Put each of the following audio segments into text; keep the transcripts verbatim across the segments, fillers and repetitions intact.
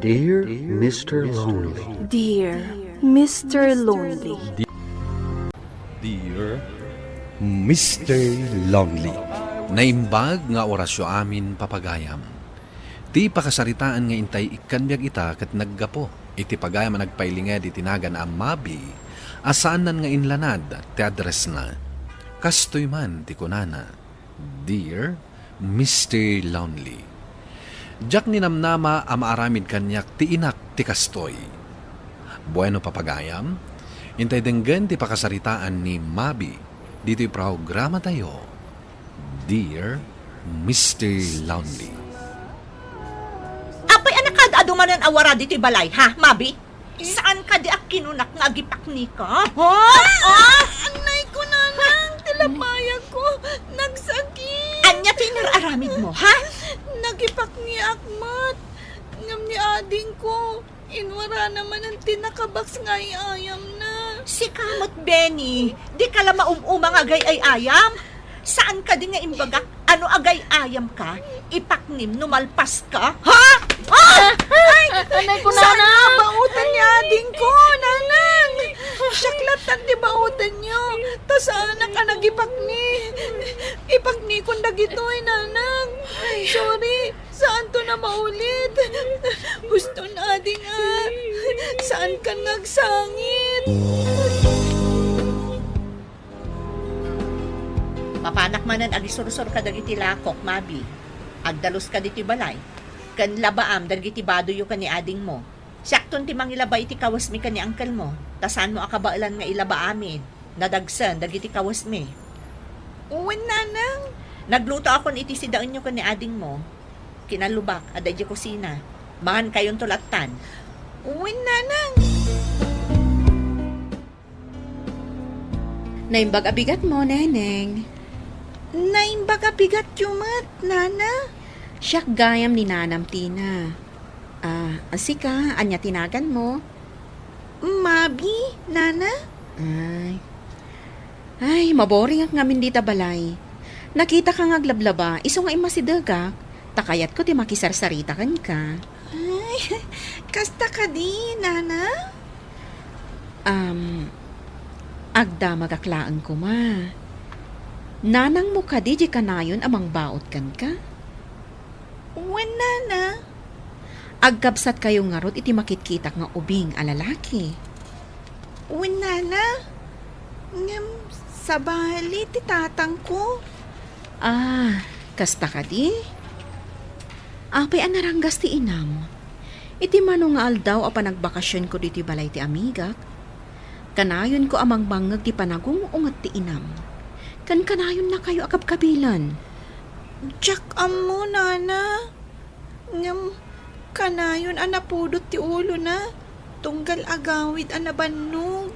Dear Mister Lonely. Dear Mister Lonely. Dear Mister Lonely. Naimbag nga orasyo amin, papagayam. Ti pakasaritaan nga intay ikkan biag ita ket naggapu iti pagayam a nagpailinged iti nagan a Mabi a saannan nga inlanad ti addressna. Kastoy man ti kunana, "Dear Mister Lonely." Diak ninamnama a maaramid kaniak ti inak ti kastoy. Bueno, papagayam, intay denggen ti pakasaritaan ni Mabi ditoy programatayo, Dear Mister Lonely. Apay a nakaad-adu manen a wara ditoy balay, ha, Mabi? Saan kadi a kinunak nga agipaknika? Ha? Ah! Anay ko, nanang, ti lapayagko, nagsakit. Ania ti inar-aramidmo, ha? Nagipakniak met. Ngem ni adingko, inwarana manen ti nakabaks nga ay-ayamna. Sika met, Benny, dika la maum-uma nga agay-ay-ayam. Saan kadi nga imbagak a no agay-ayamka, ipaknim no malpaska? Ha? Ah! Ay! Anay ko, saan nanang! Nga bauten ni adingko, nanang? Siak lattan ti bauten yo. Ta saanak a nagipakni. Ipaknikon dagitoy, nanang. Sorry, saanto na maulit. Uston ading a, saankan nga agsangit. Mapanak manen agisursor kadagiti lakok, Mabi. Agdaluska ditoy balay. Ken labaam dagiti badoyyo ken ni adingmo. Siakton ti mangilaba iti kawesmi ken ni angkelmo, ta saanmo a kabaelan nga ilaba amin. Nadagsen dagiti kawesmi. Wen, nanang. Naglutoakon iti sidaenyo ken ni adingmo. Kinalubak, adda idiay kusina. Mangankayonto lattan. Wen, nanang. Naimbag a bigatmo, Neneng. Naimbag a bigatyo met, nana. Siak gayam ni nanam, Tina. Ah, sika, ania ti naganmo? Mabi, nana. Ay. Ay, maboringak ngamin dita balay. Nakitaka nga aglablaba, isu nga immasidegak, ta kayatko ti makisarsarita kenka. Ay, kasta kadi, nana? Am, agdamagak laeng koma. Nanangmo kadi diay kanayon a mangbaut kenka? Wen, nana. Agkabsatkayo ngarud iti makitkitak nga ubing a lalaki? Wen, nana. Ngem sabali ti tatangko. Ah, kasta kadi? Apay a naranggas ti inam? Iti mano nga aldaw a panagbakasionko ditoy balay ti amigak, kanayonko a mangmangngeg ti panagung-unget ti inam, ken kanayonnakayo a kabkabilen. Diak ammo, nana. Ngem kanayon a napudot ti ulona, tunggal agawid a nabannog.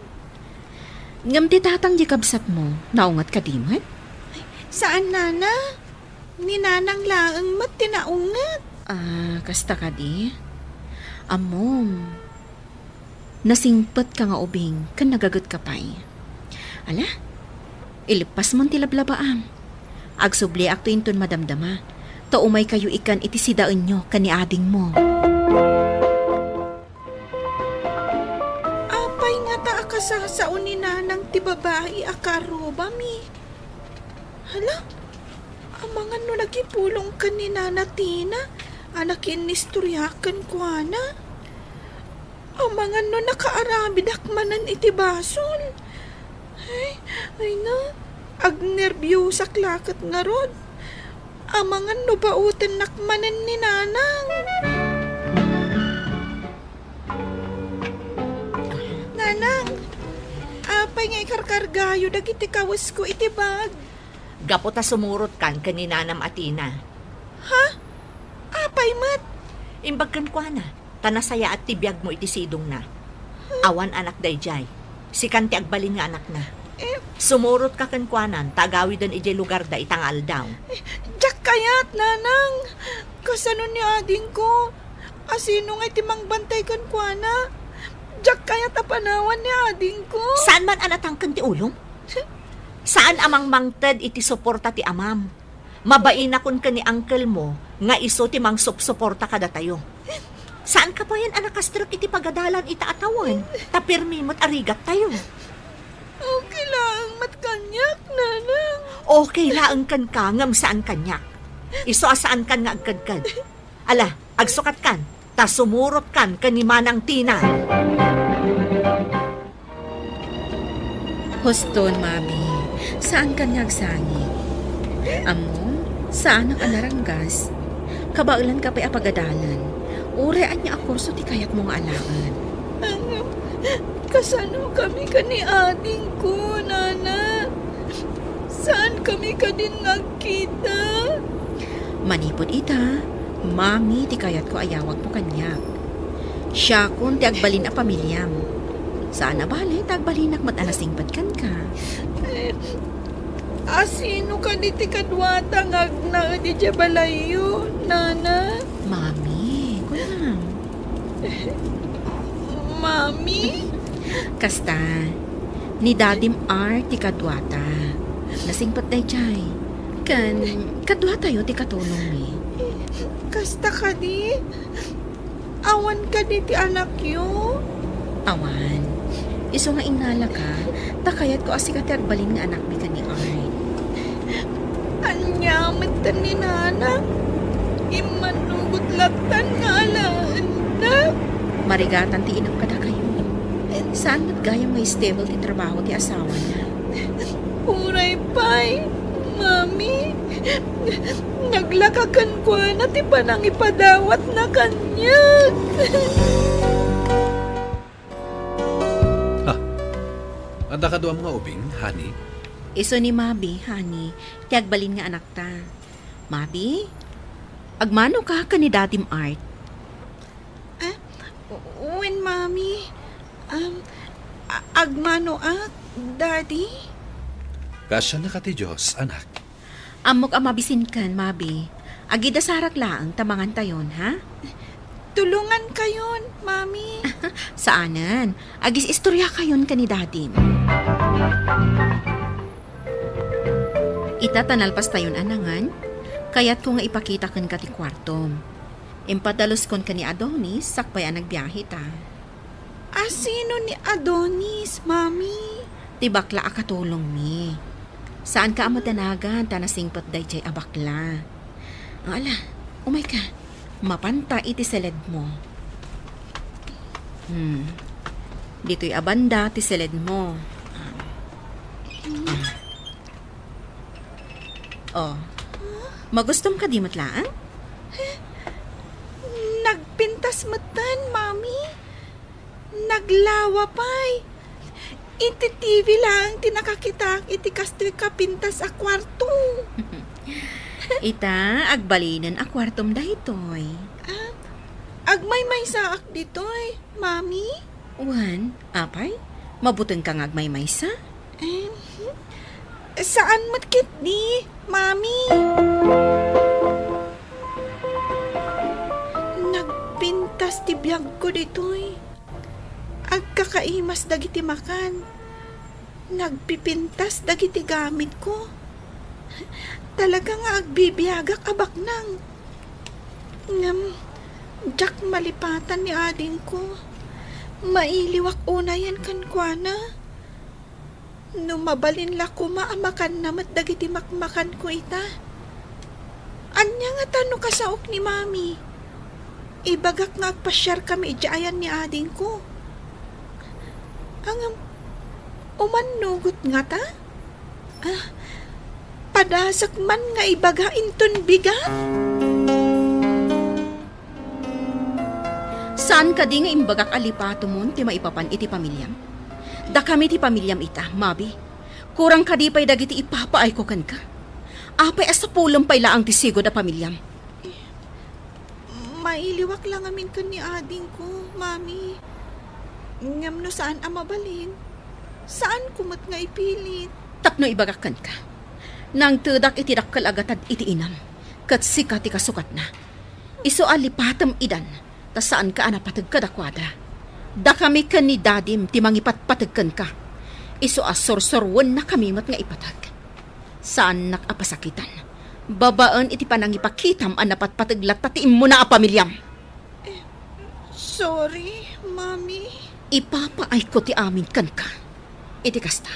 Ngem ti tatang diay kabsatmo, naunget kadi met? Saan, nana. Ni nanang laeng met ti naunget. Ah, kasta kadi? Ammom, nasingpetka nga ubing ken nagagetka pay. Ala, ileppasmon ti lablabaam. Agsubliakto inton madamdama, ta umaykayo ikan iti sidaenyo ken ni adingmo. Apay ngata a kasasao ni nanang ti babai a kaarrubami? Hala, amangan no nagipulongkan ni Nana Tina a nakiinnistorya kenkuana? Amangan no nakaaramidak manen iti basol? Ay, ay na, agnerbiosak la ket ngarud. Amangan no baotennak manen ni Nanang. Nanang, apay nga ikarkargayo dagiti kawesko iti bag? Gapu ta sumurotkan ken ni Nanam a Tina. Ha? Apay met? Imbag kenkuana, ta nasayaat ti biagmo iti sidongna. Awan anak daydiay. Sikan ti agbalin nga anakna. Eh, sumurotka kenkuanan ta agawiden idiay lugarda ita nga aldaw. Eh, diak kayat, Nanang. Kasano ni adingko? Asino ngay ti mangbantay kenkuana? Diak kayat a panawan ni adingko. Saan man a natangken ti ulom? Saan a mangmangted iti suporta ti amam. Mabainakon ken ni uncle mo nga isu ti mangsupsuporta kadatayo. Saanka payen a nakastrek iti pagadalan ita a tawen, ta pirmi met a rigattayo. Okay laeng met kaniak, Nanang. Okay laeng kenka, ngem saan kaniak. Isu a saankan nga agkedked. Ala, agsukatkan, ta sumurotkan ken ni Manang Tina. Huston, Mabi, saankan nga agsangit. Ammom, saanak a naranggas. Kabaelanka pay a pagadalan. Uray ania a kurso ti kayatmo nga alaen? Ngem, kasanokami ken ni adingko, Nana? Saankami kadin nga agkita? Manipud ita, Mami ti kayatko a yawagmo kaniak. Siakon ti agbalin a pamiliam. Saan a bale ta agbalinak met a nasingpet kenka. Eh, asino kadi ti kaduata nga agnaed idiay balayyo, Nana? Mami, kunam. Mami? Kasta, ni Dadim Art ti kaduata. Nasingpet daydiay. Ken, kaduatayo ti katulongmi. Kasta kadi? Awan kadi ti anakyo? Awan. Isu nga innalaka, ta kayatko a sika ti agbalin nga anakmi ken ni Art. Ania metten ni Nana? Immannugot lattan nga alaennak. Marigatan ti inam kadakayo. Saan met gayam nga stable ti trabaho ti asawana. Uray pay, Mami, naglaka kenkuana ti panangipadawatna kaniak. Ha? Adda kaduam nga ubing, honey? Isu ni Mabi, honey, ti agbalin nga anakta. Mabi, agmanoka ken ni Dadim Art? Ah, wen, Mami. Um, a-, agmanoak, Daddy. Kaasianna ka ti Dios, anak. Ammok a mabisinkan, Mabi. Agidasarak laeng ta mangantayon, ha? Tulongankayon, Mami. Saanen. Agis-istoriakayon ken ni Dadim. Ita ta nalpastayon a nangan, kayatko nga ipakita kenka ti kuartom. Impadaluskon ken ni Adonis sakbay a nagbiahe ta. Asino ni Adonis, Mami? Ti bakla a katulongmi. Saanka a madanagan ta nasingpet daydiay a bakla. Ala, umayka. Mapanta iti seledmo. Hmm. Ditoy a banda ti seledmo. Ah. Ah. Oh. Magustom kadi met laeng? Nagpintas metten, Mami. Naglawa pay. Iti T V laeng ti nakakitaak iti kastoy kapintas a kuarto. Ita, agbalinen a kuartom daytoy. Ah, agmaymaysaak ditoy, Mami? Wen, apay, mabutengka nga agmaymaysa? Eh, saan met ketdi, Mami. Nagpintas ti biagko ditoy. Agkakaimas dagiti makan. Nagpipintas dagiti gamitko. Talaga nga agbibiagak a baknang. Ngem, diak malipatan ni adingko. Mailiwak unayen kenkuana. No mabalin la koma a makanna met dagiti makmakanko ita. Ania ngata no kasaok ni Mami? Ibagak nga agpasiarkami idiay ayan ni adingko. Ngem, umannugot ngata? Ah, padasek man nga ibaga inton bigat? Saan kadi nga imbagak a lipatemon ti maipapan iti pamiliam? Dakami ti pamiliam ita, Mabi. Kurang kadi pay dagiti ipapaayko kenka? Apay a sapulem pay laeng ti sigud a pamiliam? Mailiwak la ngamin ken ni adingko, Mami. Ngem no saan a mabalin, saanko met nga ipilit. Tapno ibagak kenka, nangtedak iti dakkel a gatad iti inam, ket sika ti kasukatna. Isu a lipatem idan, ta saanka a napateg kadakuada. Dakami ken ni Dadim ti mangipatpateg kenka. Isu a sursuruennakami met nga ipateg. Saannak a pasakitan. Babaen iti panangipakitam a napatpateg latta ti immuna a pamiliam. Eh, Sorry, Mami. Ipapaayko ti amin kenka. Iti kasta,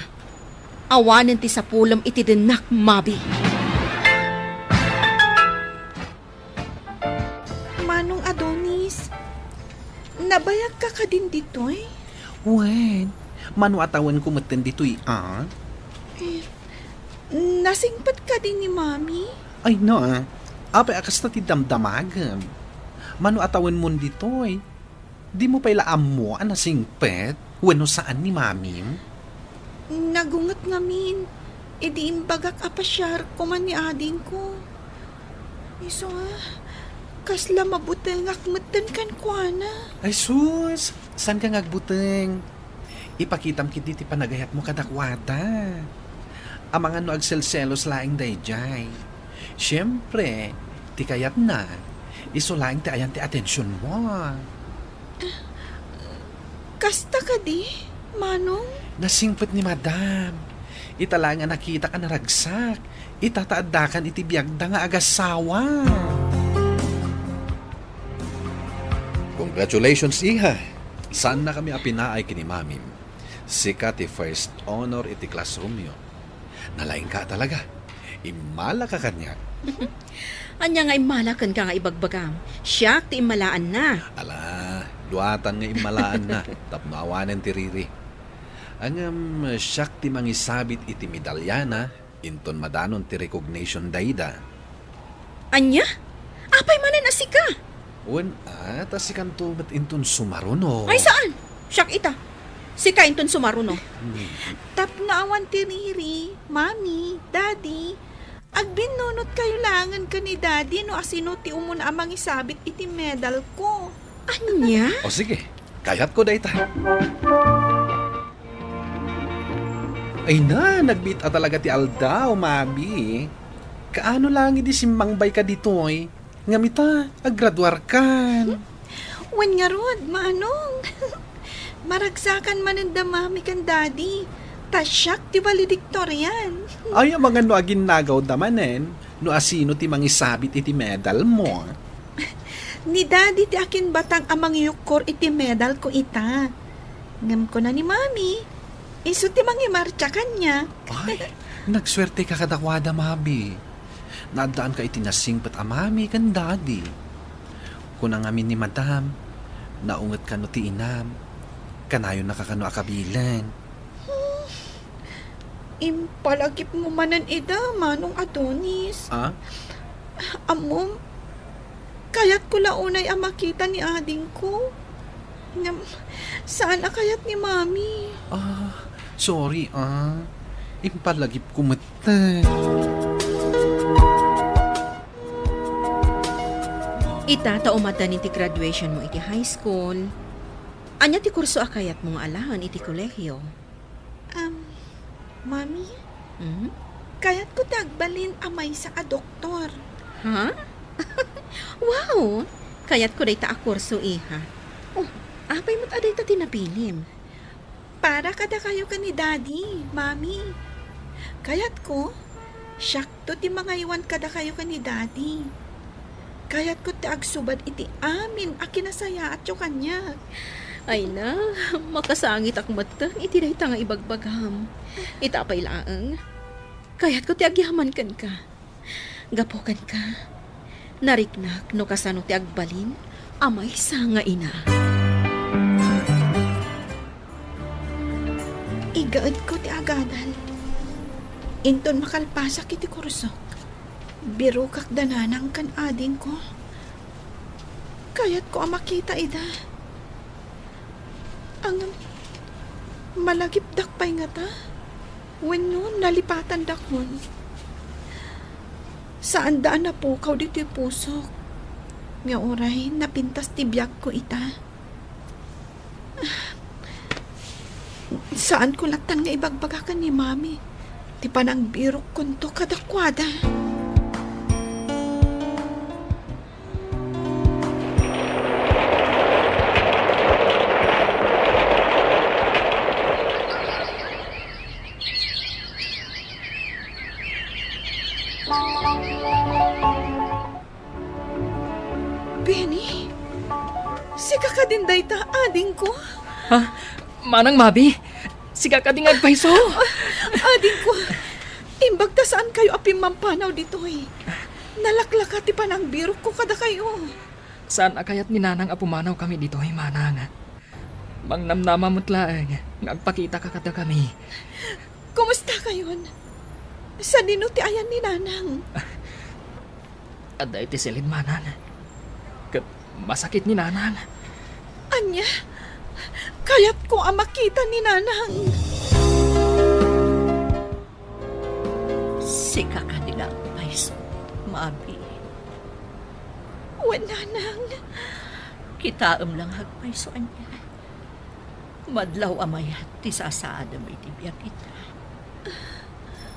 awanen ti sapulem iti dennak, Mabi. Manong Adonis, nabayagka kadin ditoy? Wen, mano a tawenko metten ditoy, a? Eh, nasingpet kadi ni Mami? Ay, na. Apay a kasta ti damdamagem? Mano a tawenmon ditoy? Dimo pay la ammo a nasingpet wenno saan ni Mamim? Nagunget ngamin idi imbagak a pasiar koma ni adingko. Isu a, kasla mabutengak metten kenkuana. Ay sus, saanka nga agbuteng? Ipakitam ketdi ti panagayatmo kadakuada. Amangan no agselselos laeng daydiay. Siempre, ti kayatna, isu laeng ti ayan ti atensionmo. Kasta kadi, Manong? Nasingpet ni Madam. Ita laeng a nakitak a naragsak. Ita ta addakan iti biagda nga agasawa. Congratulations, iha. Saannakami a pinaay ken ni Mamim. Sika ti first honor iti classroomyo. Nalaingka talaga. Immalaka kaniak. Ania nga immala kenka nga ibagbagam? Siak ti immalaanna. Ala, duatan nga immalaanna tapno awanen ti riri. Ngem siak ti mangisabit iti medalyana, inton madanon ti recognition dayta. Ania? Apay manen a sika? Wen, a, ta sikanto met inton sumaruno. Ay, saan? Siak ita. Sika inton sumaruno. Hmm. Tapno awan ti riri, Mami, Daddy, agbinnunotkayo laengen ken ni Daddy no asino ti umuna a mangisabit iti medalko. Ania? O sige, kayatko dayta. Ay na, nagbiit a talaga ti aldaw, Mabi. Kaano laeng idi simmangbayka ditoy? Ngem ita, aggraduarkan. Wen ngarud, Manong. Maragsakan manen da Mami ken Daddy. Ta siak ti valedictorian. Ay, amangan no aginnagawda manen no asino ti mangisabit iti medalmo. Ni Daddy ti akinbatang a mangyukkor iti medalko ita. Ngem kuna ni Mami, isu ti mangimartsa kaniak. Ay, nagsuerteka kadakuada, Mabi. Naaddaanka iti nasingpet a Mami ken Daddy. Kuna ngamin ni Madam, naungetka no ti inam, kanayonnaka kano a kabilen. Hmm. Impalagipmo manen ida, Manong Adonis. Ah? Ammom, kayatko la unay a makita ni adingko. Ngem, saan a kayat ni Mami. Ah, sorry, ah. Impalagipko metten. Ita ta umaddanin ti graduationmo iti high school. Ania ti kurso a kayatmo nga alaen iti kolehiyo? Um, Mami, Mhm. kayatko ti agbalin a maysa a doktor. Ha? Wow! Kayatko dayta a kurso, iha. Oh, apay met a dayta ti napilim? Para kadakayo ken ni Daddy, Mami. Kayatko, siakto ti mangaywan kadakayo ken ni Daddy. Kayatko ti agsubad iti amin a kinasayaatyo kaniak. Ay na, makasangitak metten iti dayta nga ibagbagam. Ita pay laeng, kayatko ti agyaman kenka. Gapu kenka, nariknak no kasano ti agbalin a maysa nga ina. Igaedko ti agadal. Inton makalpasak iti kursok, birokak da nanang ken adingko. Kayatko a makita ida. Ngem, malagipdak pay ngata? Wenno nalipatandakon? Saanda a napukaw ditoy pusok nga uray napintas ti biagko ita. Saanko latta nga ibagbaga ken ni Mami ti panangbirokkonto kadakuada. Benny? Sika kadin dayta, adingko? Ha? Manang Mabi? Sika kadi nga agpayso? Adingko, imbag ta saankayo a pimmampanaw ditoy. Nalaklaka ti panangbirokko kadakayo. Saan a kayat ni Nanang a pumanaw kami ditoy, Manang. Mangnamnama met laeng nga agpakitaka kadakami. Kumustakayon? Sadino ti ayan ni Nanang? Adda iti siled, Manang. Ket masakit ni Nanang. Ania? Kayatko a makita ni Nanang. Sika kadi nga agpayso, Mabi? Wen, Nanang. Kitaem la nga agpayso, ania? Madlaw a mayat ti sasaadem iti biag ita.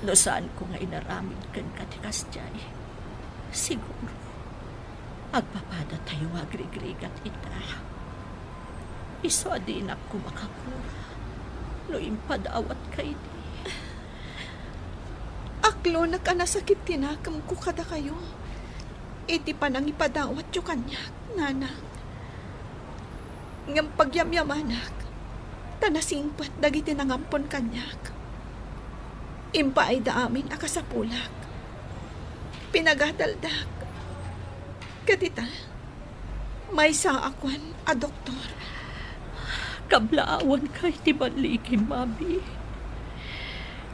No saanko nga inaramid kenka ti kasdiay, siguro, agpapadatayo nga agrigrigat ita. Isu a dinak koma kakura no impadawatka idi. Aklonek a nasakit ti nakemko kadakayo iti panangipadawatyo kaniak, Nanang. Ngem pagyamyamanak, ta nasingpet dagiti nangampon kaniak. Impaayda amin a kasapulak. Pinagadaldak. Ket ita, maysaak a doktor. Kablaawanka iti balligim, Mabi.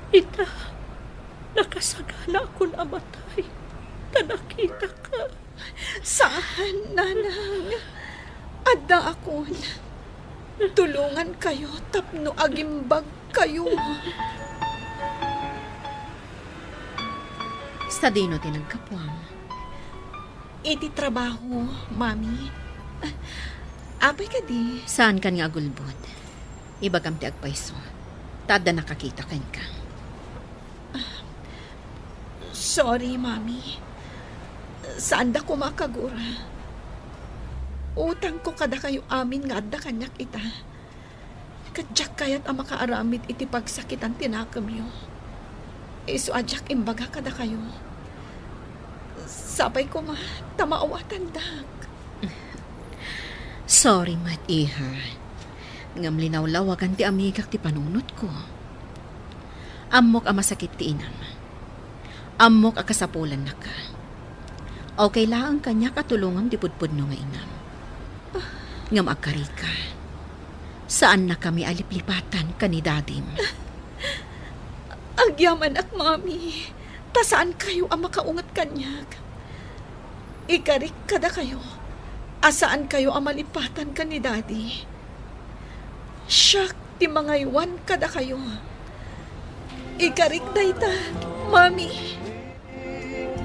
Ita, nakasaganaakon a matay ta nakitaka. Saan, Nanang. Addaakon. Tulongankayo tapno agimbagkayo. Sadino ti naggapuam? Iti trabaho, Mami. Apay kadi? Saankan nga agulbod. Ibagam ti agpayso. Ta adda nakakita kenka. Sorry, Mami. Saanda koma a kagura. Utangko kadakayo amin nga adda kaniak ita. Ket diak kayat a makaaramid iti pagsakitan ti nakemyo. Isu a diak imbaga kadakayo. Sapay koma ta maawatandak. Sorry met, iha. Ngem linawlawagan ti amigak ti panunotko. Ammok a masakit ti inam. Ammok a kasapulannaka. Okay laeng kaniak a tulongam ti pudpudno nga inam. Ngem agkarika, saannakami a liplipatan ken ni Dadim. Agyamanak, Mami, ta saankayo a makaunget kaniak. Ikarik kadakayo a saankayo a malipatan ken ni Daddy. Siak ti mangaywan kadakayo. Ikarik dayta, Mami.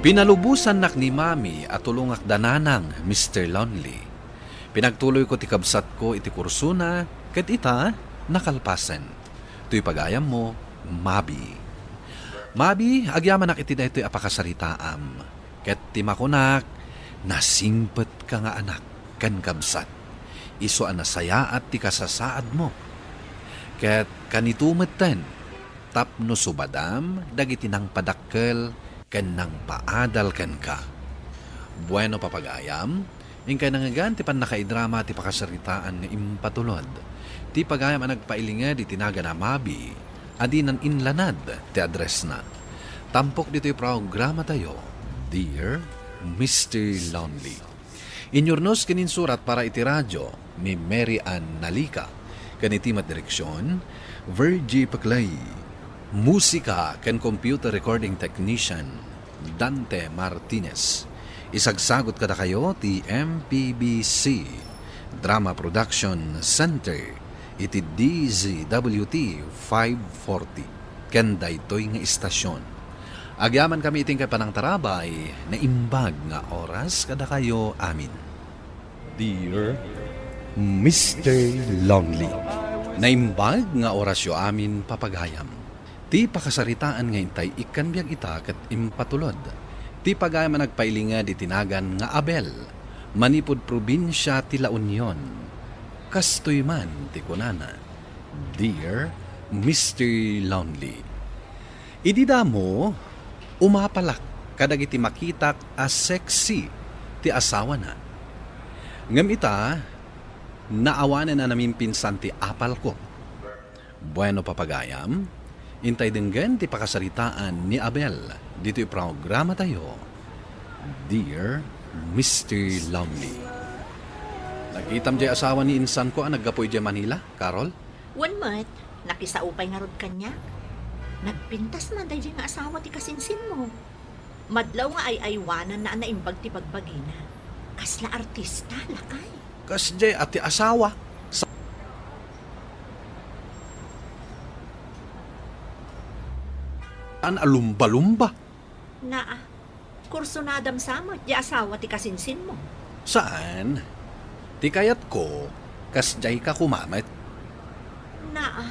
Pinalubosannak ni Mami a tulongak da Nanang, Mister Lonely. Pinagtuloyko ti kabsatko iti kursona, ket ita, nakalpasen. Toy pagayammo, Mabi. Mabi, agyamanak iti daytoy a pakasaritaam. Ket ti makunak, nasingpetka nga anak ken kabsat. Isu a nasayaat ti kasasaadmo. Ket kanito metten, tapno subadam dagiti nangpadakkel ken nangpaadal kenka. Bueno, papagayam, inkay nangngegan ti pannakaidrama ti pakasaritaan nga impatulod. Ti pagayam a nagpailinged iti nagan a Mabi, a dinan inlanad ti addressna. Tampok ditoy programatayo, Dear Mister Lonely. Inyurnos ken insurat para iti radio ni Mary Ann Nalica, ken iti met direksion, Virgie Peclay. Musika ken computer recording technician, Dante Martinez. Isagsagot kadakayo ti M P B C Drama Production Center iti D Z W T five forty ken daytoy nga istasyon. Agyamankami iti inkay panangtarabay, naimbag nga oras kadakayo amin. Dear Mister Lonely. Naimbag nga orasyo amin, papagayam. Ti pakasaritaan nga intay ikkan biag ita ket impatulod. Ti pagayam a nagpailinged iti nagan nga Abel, manipud probinsia ti La Union. Kastoy man ti kunana, Dear Mister Lonely. Idi damo, umapalak kadagiti makitak a sexy ti asawana. Ngem ita, Naawanen a namimpinsan ti apalko. Bueno, papagayam, intay denggen ti pakasaritaan ni Abel ditoy programatayo, Dear Mister Lonely. Nakitam jay asawa ni insanko a naggapu idiay Manila, Carol? Wen met, nakisao pay ngarud kaniak. Nagpintas man daydiay nga asawa ti kasinsinmo. Madlaw nga ay-aywananna a naimbag ti bagbagina. Kasla artista, lakay. Kasdiay a ti asawa. Saan a lumba-lumba? Naa, kursunadam sa met ti asawa ti kasinsinmo. Saan? Ti kayatko, kasdiay ka koma met. Naa,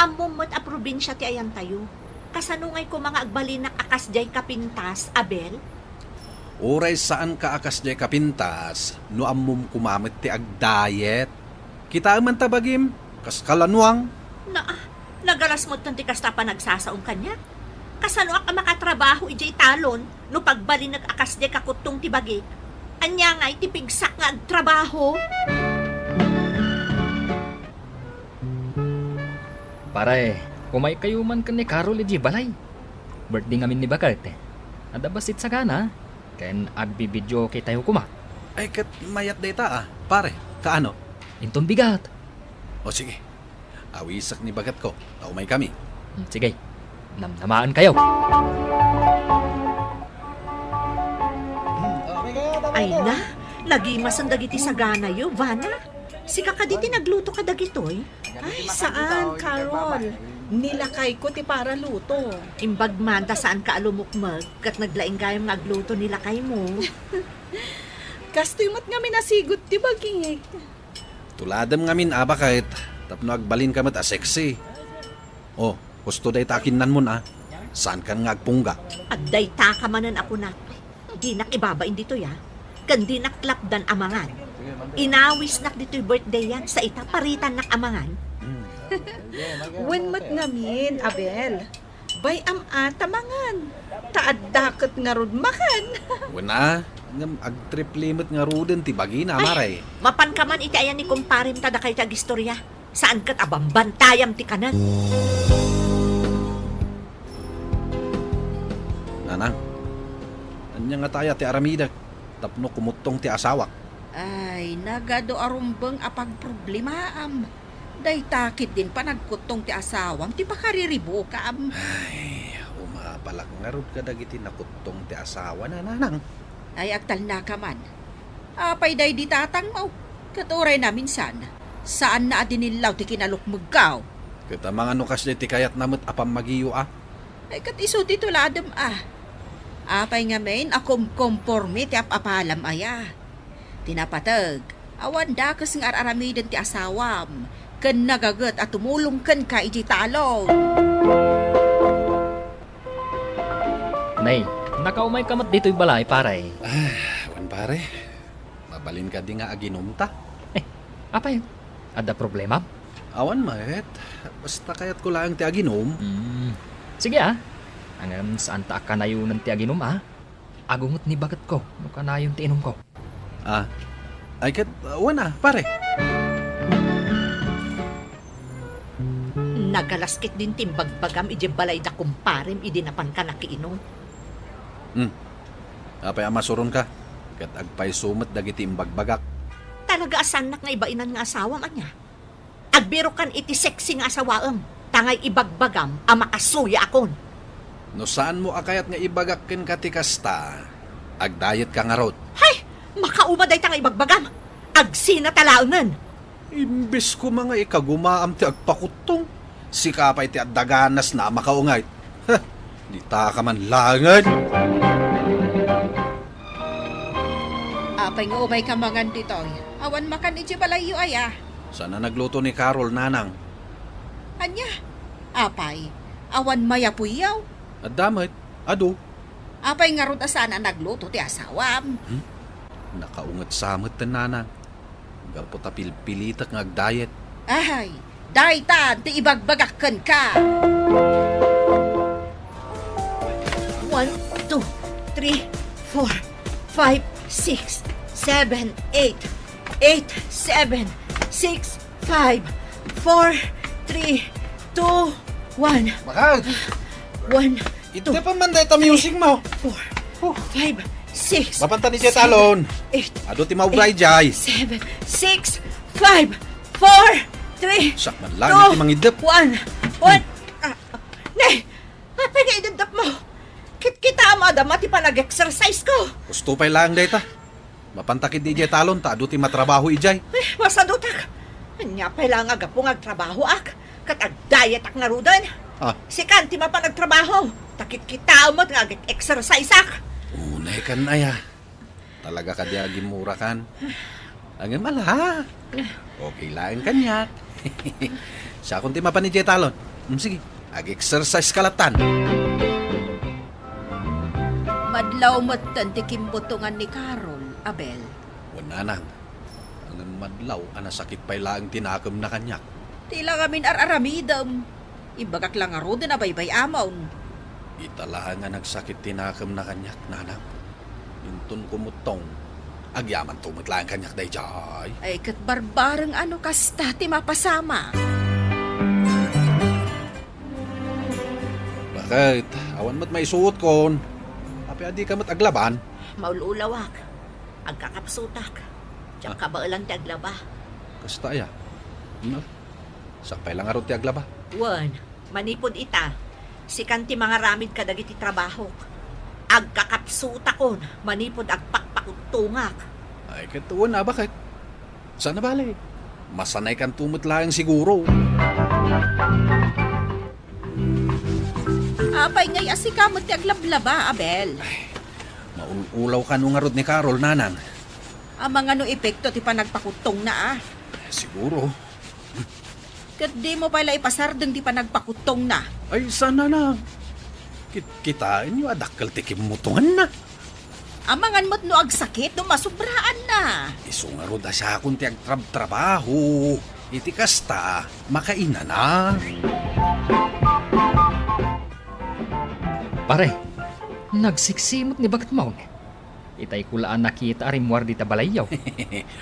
ammom met a probinsia ti ayantayo. Kasano ngay koma nga agbalinak a kasdiay ka pintas, Abel? Uray saan ka a kasdiay ka pintas, no ammom koma met ti agdayet. Kitaem man ta bagim, kas kalanuang. Naa, nagalas met ti kasta a panagsasaom kaniak. Kasanoak a makatrabaho idiay talon no pagbalinek a kasdiay kakuttong ti bagik? Ania ngay ti pigsak nga agtrabaho? Pare, umaykayo man ken ni Carol idiay balay. Birthday ngamin ni baket. Adda bassit sagana, ken agbibideoketayo koma. Ay, ket mayat dayta, a, pare. Kaano? Inton bigat. O, sige. Awisek ni bagetko, ta umaykami. Hmm, sige. Namnamaankayo. Ay na, nagimasen dagiti saganayo, Vana. Sika kadi ti nagluto kadagitoy? Ay, saan, Carol. Ni lakayko ti paraluto. Imbag man ta saanka a lumukmeg ket naglaing gayam nga agluto ni lakaymo. Kastoy met ngamin a sigud ti bagik. Tuladem ngamin a baket tapno agbalinka met a sexy. O, husto dayta a kinnanmon a. Saankan nga agpungga. Adda dayta ka manen a kunak. Dinak ibabain ditoy a. Ken dinak lapdan a mangan. Inawisnak ditoy birthday-an, sa ita paritannak a mangan. Wen met ngamin, Abel. Bay-am a ta mangan. Ta adda ket ngarud makan. Wen a, ngem agtriple met ngaruden ti bagina, Ay, mare. Mapanka man iti ayan ni kumparem ta dakay ti agistorya. Saan ket a bambantayam ti kanen. Nanang, ania ngata aya ti aramidek tapno kumuttong ti asawak? Ay, nagadu a rumbeng a pagproblemaam. Dayta ketdin panagkuttong ti asawam ti pakariribukam. Ay, umapalak ngarud kadagiti nakuttong ti asawana, Nanang. Ay, agtalnaka man. Apay daydi tatangmo? Ket uray naminsan, saanna a dinillaw ti kinalukmegko. Ket amangan no kasdiay ti kayatna met a pammagiyo a? Ay, ket isu ti tuladem a. Apay ngamin a kumkomporme ti ap-apalam aya? Ti napateg, awan dakes nga ar-aramiden ti asawam, ken nagaget a tumulong kenka idiay talon. Nay, nakaumayka met ditoy balay, pare. Ah, wen, pare. Mabalin kadi nga aginom ta? Eh, apay? Adda problema? Awan met. Basta kayatko laeng ti aginom. Hmm. Sige, a. Ngem saanta a kanayonen ti aginom, a. Agunget ni bagetko no kanayon ti inumko. Ah. Ay ket, uh, wen a, pare. Nagalas ketdin ti imbagbagam idiay balay da kumparem idi napanka nakiinum. Hmm. Apay a masuronka? Ket agpayso met dagiti imbagbagak. Talaga a saannak nga ibainan nga asawam, ania? Agbirokkan iti sexy nga asawaem, ta ngay ibagbagam a makasuyaakon. No saanmo a kayat nga ibagak kenka ti kasta, agdayetka ngarud. Hay! Makauma dayta nga ibagbagam! Agsina ta laengen! Imbes koma nga ikagumaam ti agpakuttong, sika pay ti adda ganasna a makaunget. Heh, ditaka man laengen! Apay nga umayka mangan ditoy? Awan makan iti balayyo aya? Saan a nagluto ni Carol, nanang. Ania? Apay, awan mayapuyyo? Adda met, adu. Apay ngarud a saan a nagluto ti asawam? Hmm? Nakaunget sa met, nanang. Gapu ta pilpilitek nga agdayet. Ay, daytan ti ibagbagak kenka. One, two, three, four, five, six, seven, eight. Eight, seven, Six, five, four, three, two, one. Bakit? One, two, Ito pa man dahil ta music mo. Four, Huh. Five, six, Mapanta ni Jet seven, Alon. Eight, Adu ti maubray, eight, Jay. Seven, six, five, four, three, Siak man lang two, iti mangidep. One, one. Hmm. Ah, ah. Ne, apay nga idepdep mo? Kitkita mo, adama ti panag-exercise ko. Gusto pay lang dayta. Mapanta ketdi idiay talon ta adu ti matrabaho idiay. Eh, masadutak. Ania pay la nga gapu nga agtrabahoak, ket agdietak ngaruden. Ah. Sikan ti mapan agtrabaho, ta kitkitaem met nga ag-exerciseak. Unay kan aya. Talaga kadi a gimurakan? Ngem ala. Okay laeng kaniak. Siakon ti mapan idiay talon. Mm, sige, ag-exercise ka latan. Madlaw metten ti kimbutongan ni Carol, Abel. Wen, nanang. Ngem madlaw a nasakit pay laeng ti nakemna kaniak. Ti la ngamin ar-aramidem. Imbagak la ngaruden a baybay-amon. Ita laeng a nagsakit ti nakemna kaniak, nanang. Inton kumuttong, agyamanto met laeng kaniak daydiay. Ay, ket barbareng a no kasta ti mapasamak. Bakit? Awan met maisuotkon. Apay a dika met aglaban? Maul-ulawak. Agkakapsutak. Diak Ah. kabaelan ti aglaba. Kasta aya? Hmm? Siak pay la ngarud ti aglaba. Wen, manipud ita, sikan ti mangaramid kadagiti trabahok. Agkakapsutakon manipud agpakpakuttongak. Ay, ket wen a, bakit? Saan a bale? Masanaykanto met laeng siguro. Apay ngay a sika met ti aglablaba, Abel? Ay, maul-ulaw kano ngarud ni Carol, nanang. Amangan no epekto ti panagpakuttongna, a? Siguro. Ket dimo pay la ipasardeng ti panagpakuttongna? Ay, saan, nanang. Kit-, kitaenyo a dakkel ti kimmutonganna. Amangan met no agsakit no masubraanna. Isu ngarud a siakon ti agtrabtrabaho. Iti kasta, makainana. Pare, nagseksi met ni baketmo. Itay ko la a nakita a rimmuar dita balayyo.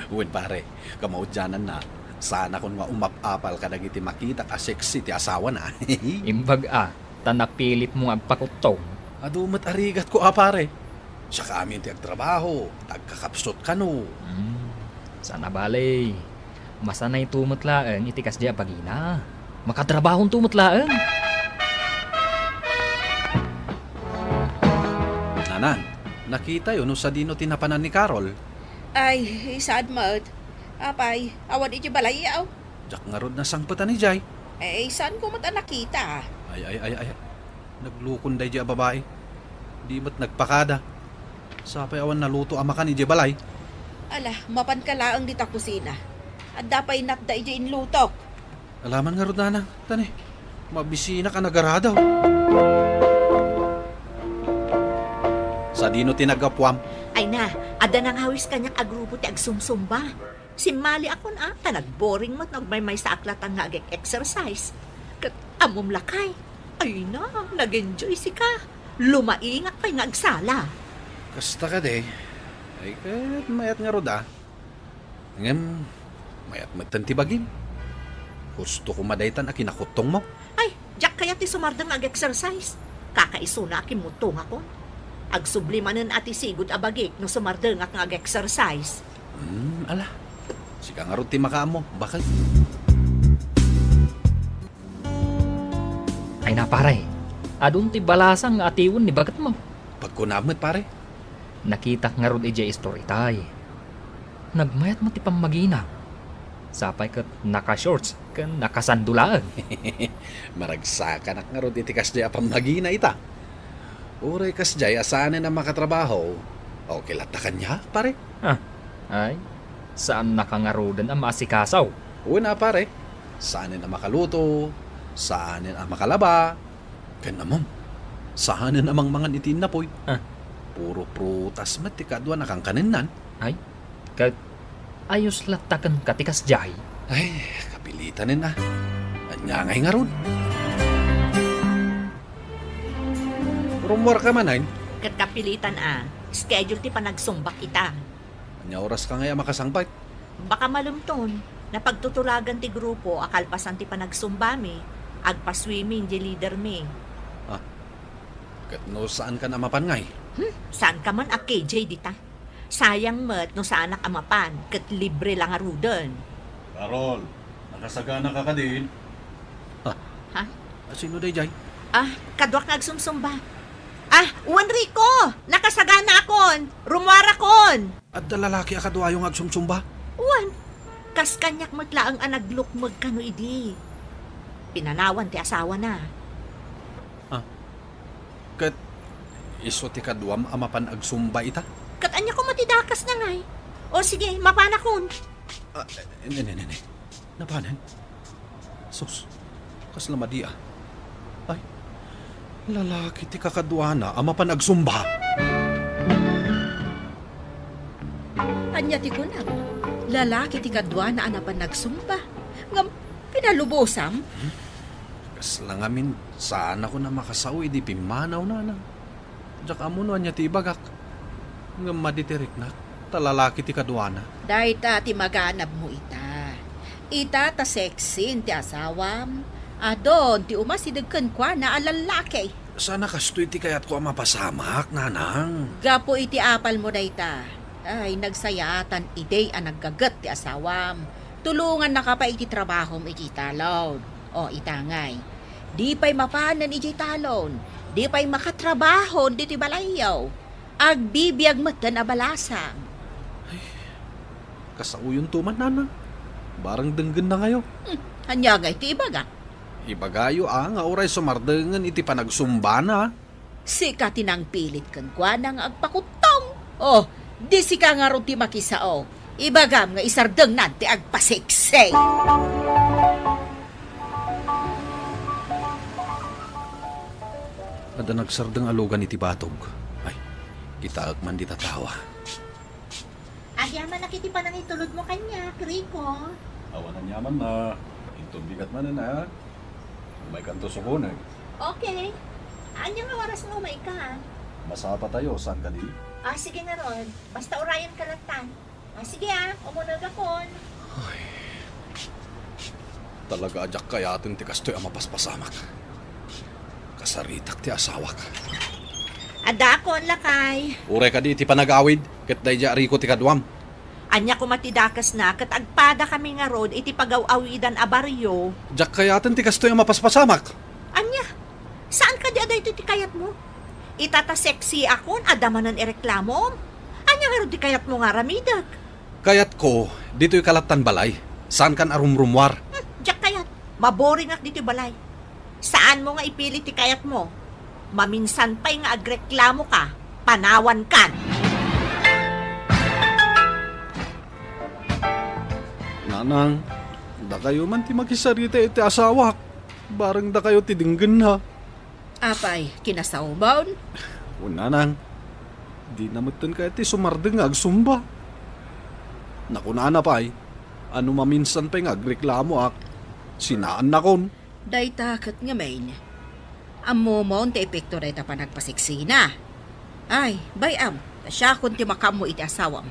Wen, pare, kamaudiananna, saanakon nga umap-apal kadagiti makitak a seksi ti asawana. Imbag a, ta napilitmo nga agpakuttong. Adu met a rigatko a, pare. Siak amin ti agtrabaho, ta agkakapsut kano. Hmm, saan a bale. Masanayto met laeng iti kasdiay a bagina. Makatrabahonto met laeng. Nanang, nakitayo no sadino ti napanan ni Carol? Ay, saan met. Apay, awan idiay balayyo? Diak ngarud nasangpetan idiay. Eh, saanko met a nakita. Ay, ay, ay, ay. Naglukon daydiay a babai. Di met nagpakada. Sapay awan naluto a makan idiay balay. Ala, mapanka laeng dita kusina. Adda pay natda idiay inlutok. Alaman ngarud, nanang. Tani, mabisinak a nagaradaw. Sadino ti naggapuam? Ay na, adda nangawis kaniak a grupo ti agsumsumba. Simmaliakon a, ta nagboring met no agmaymaysaak latan nga ag-exercise. Ket ammom lakay, ay na, nag-enjoy sika. Lumaingak pay nga agsala. Kasta kadi? Ay, ket mayat ngarud a. Ngem, mayat metten ti bagim. Gusto koma daytan a kinakuttongmo. Ay, diak kayat ti sumardeng nga ag-exercise. Kakaisuna a kimmuttongakon. Agsubli manen a ti sigud a bagik no sumardengak nga ag-exercise. Hmm, ala. Sika ngarud ti makaammo, bakit? Ay na, pare. Adun ti balasang nga atiwen ni baketmo. Pagkunam met, pare. Nakitak ngarud idiay istorita. Nagmayat met ti pammagina. Sapay ket naka-shorts ken nakasando laeng. Maragsakanak ngarud iti kasdiay a pammagina ita. Uray kasdiay a saanen a makatrabaho, okay latta kaniak, pare? Ah, ay, saannaka ngaruden a maasikaso. Wen a, pare. Saanen a makaluto, saanen a makalaba, ken ammom, saanen a mangmangan iti innapoy. Ah. Puro prutas met ti kaduan a kankanennan. Ay, ket ayos latta kenka ti kasdiay? Ay, kapilitanen a. Ania ngay ngarud? Rummuarka manen? Ket kapilitan a. Schedule ti panagsumbak ita. Ania oraska ngay a makasangpet? Baka malumton. Napagtutulagan ti grupo a kalpasan ti panagsumbami, agpa-swimming di leadermi. Ah, ket no saankan a mapan ngay? Hmm, saanka man a K J dita. Sayang met no saanak a mapan, ket libre la ngaruden. Carol, nakasaganaka kadin? Ah, Ha? Sino daydiay? Ah, kaduak nga agsumsumba. Ah, wen Rico! Nakasaganaakon! Rumuarakon! Adda lalaki a kaduayo nga agsumsumba? Wen, kas kaniak met laeng a naglukmeg kano idi. Pinanawan ti asawana. Ah, ket isu ti kaduam a mapan agsumba ita? Ket ania koma ti dakasna ngay? O sige, mapanakon. Ah, ne, ne, ne, ne. Napanen? Sus, kasla madi a. Ay, lalaki ti kakaduana a mapan agsumba. Ania ti kunam? Lalaki ti kaduana a napan agsumba? Ngem pinalubosam? Hmm? Kasla ngamin, saanakon a makasao idi pimmanaw, nanang. Diak ammo no ania ti ibagak. Ngem madi ti riknak, ta lalaki ti kaduana. Dayta ti maganabmo ita. Ita ta sexy ti asawam. Adun ti umasideg kenkuana a lallaki. Sana kastoy ti kayatko a mapasamak, nanang. Gapu iti apalmo dayta, ay, nagsayaatan idi a naggaget ti asawam. Tulongannaka pay iti trabahom iti talon. O, ita ngay. Di pay mapanen idiay talon. Di pay makatrabaho ditoy balayyo. Agbibiag metten a balasang. Ay, kasaoyonto man, nanang. Barang denggenna ngayo. Hmm, ania ngay ti ibagak? Ibagayo a nga uray sumardengen iti panagsumbana. Sika ti nangpilit kenkuana nga agpakuttong. Oh, di sika ngarud ti makisao. Ibagam nga isardengnan ti agpasiksi. Adda nagsardeng a lugan iti batog. Ay, kitaek man dita tawa. Agyamanak iti panangitulodmo kaniak, Rico. Awan aniamanna. Inton bigat manen, a. Umaykanto sukonek. Okay. Ania nga oras nga umayka? Masapatayo, saan kadi? Ah, sige ngarud. Basta urayenka lattan. Ah, sige, ah. Umunegakon. Ay. Talaga a diak kayaten ti kastoy a mapaspasamak. Kasaritak ti asawak. Addaakon, lakay. Uray kadi iti panagawid, ket daydiay a Rico ti kaduam. Ania koma ti dakesna ket agpadakami ngarud iti pagaw-awidan a barrio. Diak kayaten ti kastoy a mapaspasamak. Ania? Saan kadi a daytoy ti kayatmo? Ita ta sexyakon, adda manen ireklamom? Ania ngarud ti kayatmo nga aramidek? Kayatko, ditoyka lattan balay. Saankan a rumrumuar. Hmm, diak kayat. Maboringak ditoy balay. Saanmo nga ipili ti kayatmo. Maminsan pay nga agreklamoka, panawankan. Nanang, dakayo man ti makisarita iti asawak. Bareng dakayo ti denggenna. Apay, kinasaoman? Wen, nanang. Dina metten kayat ti sumardeng nga agsumba. Nakunana pay, a no maminsan pay nga agreklamoak, sinaannakon. Dayta ket ngamin, ammomon ti epekto dayta panagpasiksina. Ay, bay-am, ta siakon ti makaammo iti asawam.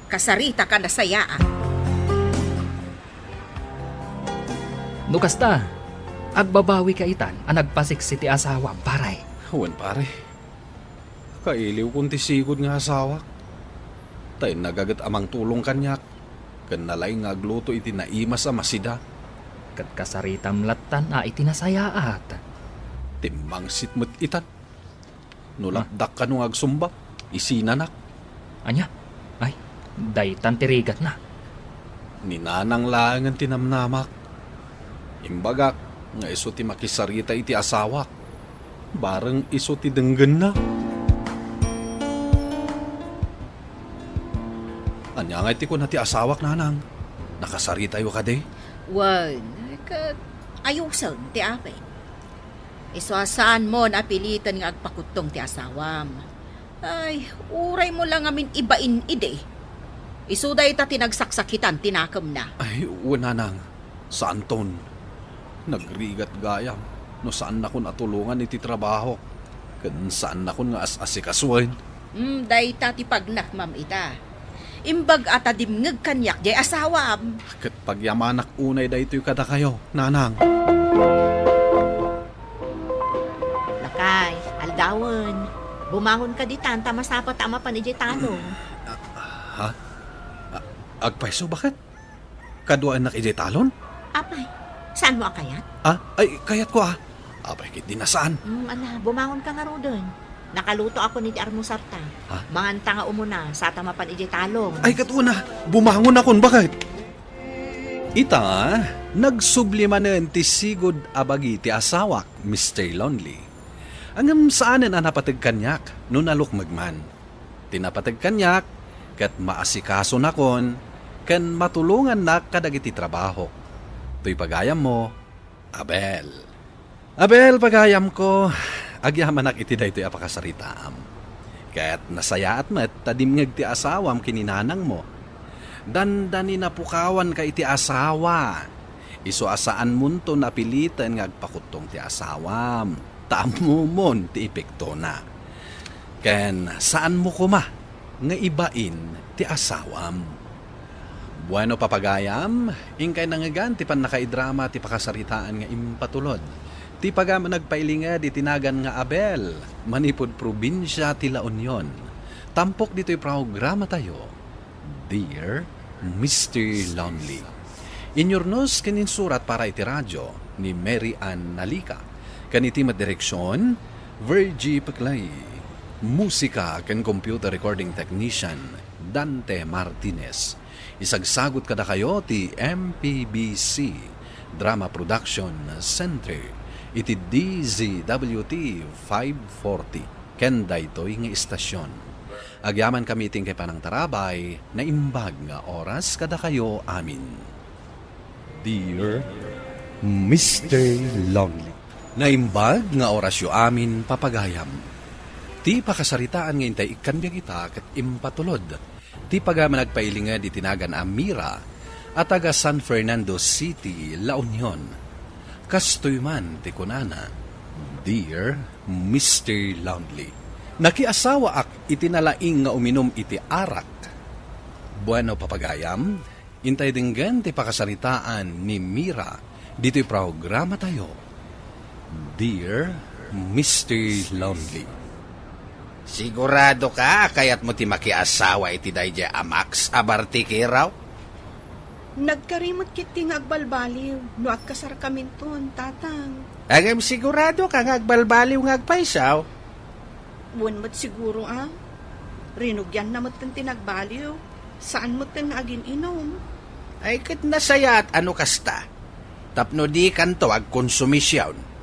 Kasarita ka nasayaat. No kasta, agbabawika itan a nagpasiksi ti asawam, pare. Wen, pare. Kailiwkon ti sigud nga asawak. Ta innagaget a mangtulong kaniak, ken nalaing nga agluto iti naimas a masida. Ket kasaritam lattan a iti nasayaat. Timmangsit met itan. No Ah. lapdak kano nga agsumba, isinanak. Ania? Ay, daytan ti rigatna. Ni Nanang laengen ti namnamak. Imbagak nga isu ti makisarita iti asawak. Bareng isu ti denggenna. Ania ngay ti kuna ti asawak, Nanang? Nakasaritayo kadi? Wen, ket ayusen ti amin. Isu a saanmon a piliten nga agpakuttong ti asawam. Ay, uraymo la ngamin ibain idi. Isu dayta ti nagsaksakitan ti nakemna. Ay, wen, Nanang. Saanton. Nagrigat gayam no saannakon a tulongan iti trabahok ken saannakon nga as-asikasuen. Mm, dayta ti pagnakmam ita. Imbag a ta dimngeg kaniak jay asawam. Ket pagyamanak unay daytoy kadakayo, nanang. Lakay, aldawen. Bumangon ka ditan ta masapata a mapan idiay talon. Ha? A-, agpayso, baket? Kaduaennak idiay talon? Apay, saanmo a kayat? Ah, ay, kayatko, ah. Apay, ket di na saan. Mm, ala, bumangon ka ngaruden. Nakalutoakon iti armusarta. Ha? Manganta nga umuna, sata mapan idiay talon. Ay, ket una, bumangon akon, baket? Ita, nagsubli manen ti sigud a bagi ti asawak, Mister Lonely. Ngem saanen a napateg kaniak no nalukmeg man. Ti napateg kaniak ket maasikason akon ken matulongannak kadagiti trabahok. Toy pagayammo, Abel. Abel, pagayamko, agyamanak iti daytoy a pakasaritaam. Ket nasayaat met ta dimngeg ti asawam ken ni nanangmo. Dandani napukawanka iti asawa. Isu a saanmonto napiliten nga agpakuttong ti asawam, ta ammomon ti epektona. Ken saanmo koma nga ibain ti asawam. Bueno, papagayam, inkay nangngegan ti pannakaidrama ti pakasaritaan nga impatulod ti pagayam a nagpailinged iti nagan nga Abel, manipud probinsia ti La Union. Tampok ditoy programatayo, Dear Mister Lonely. Inyurnos ken insurat para iti radyo ni Mary Ann Nalica, ken iti met direksion, Virgie Peclay. Musika ken computer recording technician, Dante Martinez. Isagsagut kadakayo ti M P B C Drama Production Center iti D Z W T five forty ken daytoy nga istasyon. Agyamankami iti inkay panangtarabay, naimbag nga oras kadakayo amin. Dear Mister Lonely. Naimbag nga orasyo amin, papagayam. Ti pakasaritaan nga intay ikkan biag ita ket impatulod ti pagayam a nagpailinged iti nagan a Mira a taga San Fernando City, La Union. Kastoy man ti kunana, Dear Mister Lonely, nakiasawaak iti nalaing nga uminum iti arak. Bueno, papagayam, intay denggen ti pakasaritaan ni Mira ditoy programatayo, Dear Mister Lonely. Sigurado ka a kayatmo ti makiasawa iti daydiay a Max a bartikero? Nagkari met ketdi nga agbalbaliw no agkasarkaminton, Tatang. Ngem sigurado ka nga agbalbaliw nga agpayso? Wen met siguro a. Rinugianna metten ti nagbaliw. Saan metten nga agin-inum. Ay, ket nasayaat a no kasta. Tapno dikanto agkonsumision.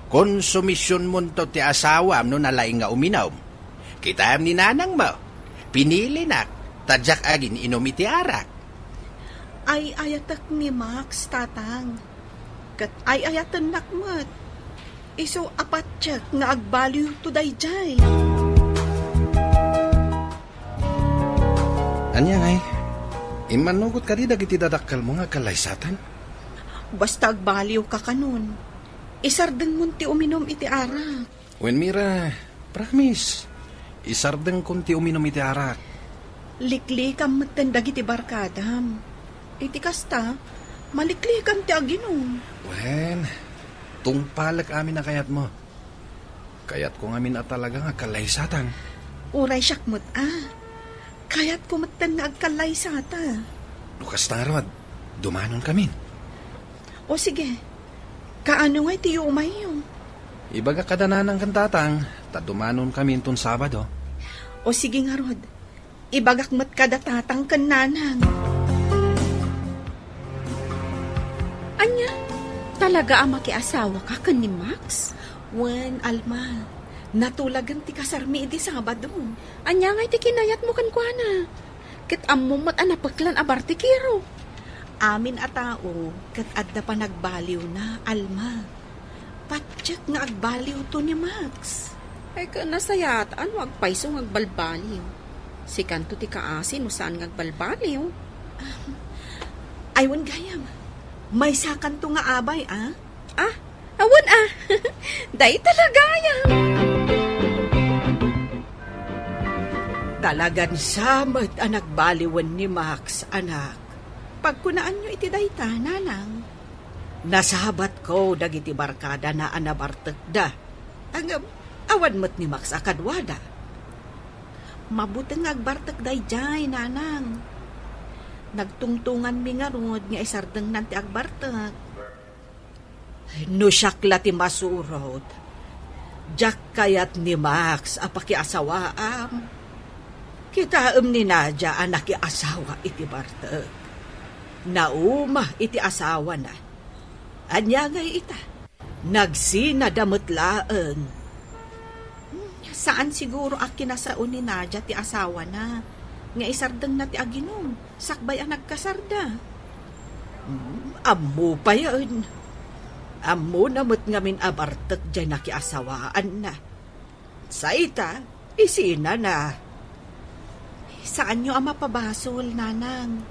Konsumisionmonto ti asawam no nalaing nga uminum. Kitaem ni nanangmo, pinilinak, ta diak agin-inum iti arak. Ay-ayatek ni Max, Tatang. Ket ay-ayatennak met. Isu a patiek nga agbaliwto daydiay. Ania ngay? Immannugot kadi dagiti dadakkelmo nga agkallaysatan? Basta agbaliwka kanon, isardengmon ti uminum iti arak. Wen, Mira, promise. Isardengkon ti uminum iti arak. Liklikam metten dagiti barkadam. Iti kasta, maliklikam ti aginum. Wen, tungpalek amin a kayatmo. Kayatko ngamin a talaga nga agkallaysatan. Uray siak met a. Kayatko metten nga agkallaysata. No kasta ngarud, dumanonkamin. O sige, kaano ngay ti yumayyo? Ibagak kada nanang ken tatang, ta dumanonkamin inton Sabado. O sige ngarud, ibagak met kada tatang ken nanang. Ania, talaga a makiasawaka ken ni Max? Wen, Alma, natulagen ti kasarmi idi Sabado. Ania ngay ti kinayatmo kenkuana? Ket ammom met a napeklan a bartikero. Amin a tao ket adda panagbaliwna, Alma. Patiek nga agbaliwto ni Max. Ay, ket nasayaat a no agpayso nga agbalbaliw. Sikanto ti kaasi no saan nga agbalbaliw. Ay, wen gayam. Maysakanto nga abay, a? Ah, awan, a. Dayta la gayam. Talagan sa met a nagbaliwen ni Max, anak. Pagkunaanyo iti dayta, nanang. Nasabatko dagiti barkadana a nabartekda. Ngem, awan met ni Max a kaduada. Mabuteng nga agbartek daydiay, nanang. Nagtungtunganmi ngarud nga isardengnan ti agbartek. No siak la ti masurot, diak kayat ni Max a pakiasawaam. Kitaem ni Nadia a nakiasawa iti bartek. Nauma iti asawana. Ania ngay ita? Nagsinada met laeng. Saan siguro a kinasao ni Nadia ti asawana nga isardengna ti aginum sakbay a nagkasarda. Mm, ammo payen. Ammona met ngamin a bartek diay nakiasawaanna. Sa ita, isinana. Saanyo a mapabasol, nanang.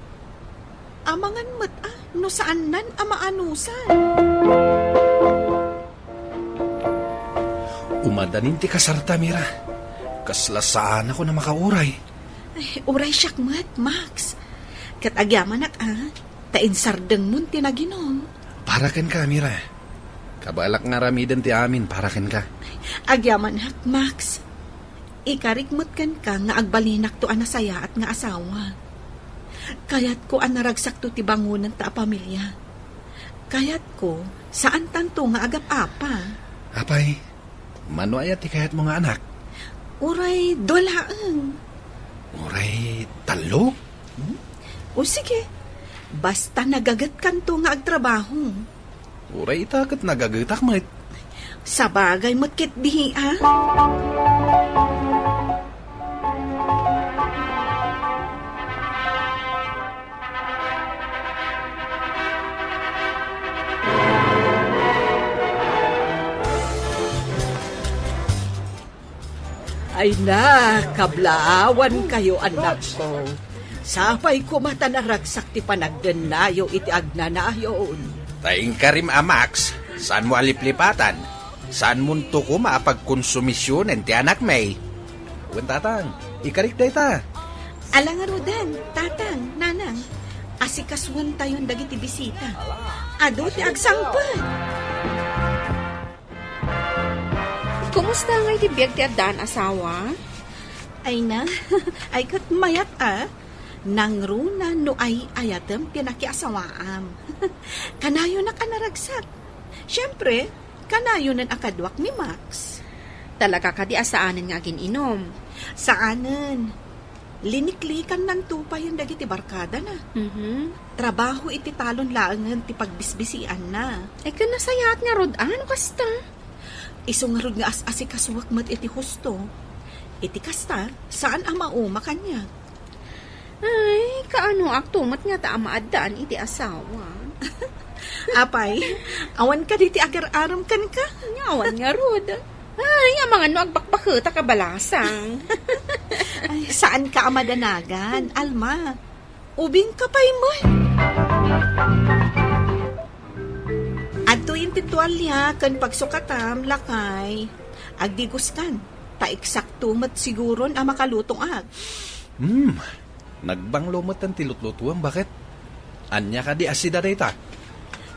Amangan met a no saannan a maanusan. Umadanin ti kasarta, Mira. Kasla saanakon a makauray. Ay, uray siak met, Max. Ket agyamanak a, ta insardengmon ti naginum. Para kenka, Mira. Kabaelak nga aramiden ti amin para kenka. Agyamanak, Max. Ikarik met kenka nga agbalinakto a nasayaat nga asawa. Kayatko a naragsakto ti bangonanta a pamilia. Kayatko, saantanto nga agap-apa. Apay, mano aya ti kayatmo nga anak? Uray dua laeng. Uray tallo? Hmm? O sige, basta nagagetkanto nga agtrabaho. Uray ita ket nagagetak met. Sabagay met ketdi, a? Ay na, kablaawankayo, anakko. Sapay koma ta naragsak ti panagdennayo iti agnanayon. Ta inkarim a Max, saanmo a liplipatan? Saanmonto koma a pagkonsumisionen ti anakmi? Wen, tatang, ikarik dayta. Ala ngaruden, tatang, nanang, asikasuentayon dagiti bisita. Adu ti agsangpet. Kumusta ngay ti biag ti addaan, asawa? Ay na, ay ket mayat a. Nangruna no ay-ayatem ti nakiasawaam. Kanayonak a naragsak. Siempre, kanayonen a kaduak ni Max. Talaga kadi a saanen nga agin-inum? Saanen. Liniklikannanto payen dagiti barkadana. Mhm. Trabaho iti talon laengen ti pagbisbisianna. Ay, ken nasayaat ngarud a no kasta. Isu ngarud nga as-asikasuak met iti husto. Iti kasta, saan a mauma kaniak. Ay, kaanoakto met ngata a maaddaan iti asawa. Apay, awan kadi ti agar-arem kenka? Nya, awan ngarud. Ay, amangan no agbakbaketak a balasang. Ay, saanka a madanagan, Alma. Ubingka pay met. Adtoyen ti tualia ken pagsukatam, lakay. Agdigoskan, ta eksakto met siguron a makalutoak. Hmm, nagbanglo metten ti lutlutuem, baket? Ania kadi a sida dayta?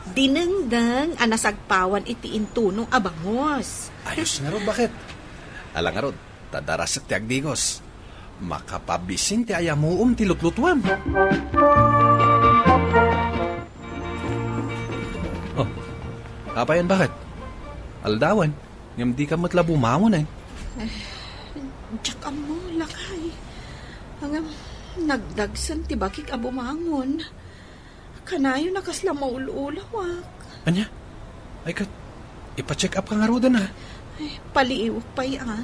Dinengdeng a nasagpawan iti intuno a bangus. Ayos ngarud, baket? Ala ngarud, ta darasek ti agdigos. Makapabisin ti ayamuom ti lutlutuem. Oh, apayen, baket? Aldawen, ngem dika met la bumangon, eh. Eh, diak ammo, lakay. Ngem, nagdagsen ti bagik a bumangon. Kanayon a kasla maul-ulawak. Ania? Ay ket, ipa-check up ka ngaruden, a. Ay, paliiwak pay, a.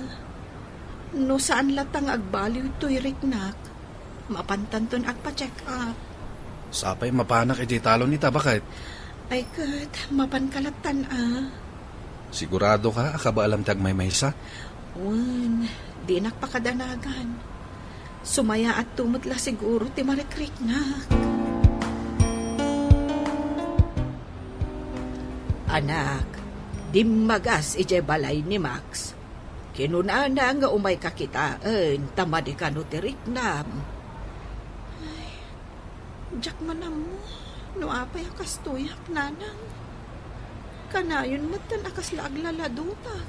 No saan latta nga agbaliw toy riknak, mapantanton agpa-check up. Sapay mapanak idiay talon ita, baket? Ay ket, mapanka lattan, a. Sigurado ka a kabaelam ti agmaymaysa? Wen, dinak pakadanagan. Sumayaatto met la siguro ti marikriknak. Anak, dimmagas idiay balay ni Max. Kinunana nga umayka kitaen ta madi kano ti riknam. Ay, diak man ammo no apay a kastoyak, Nanang. Kanayon metten a kasla aglaladutak.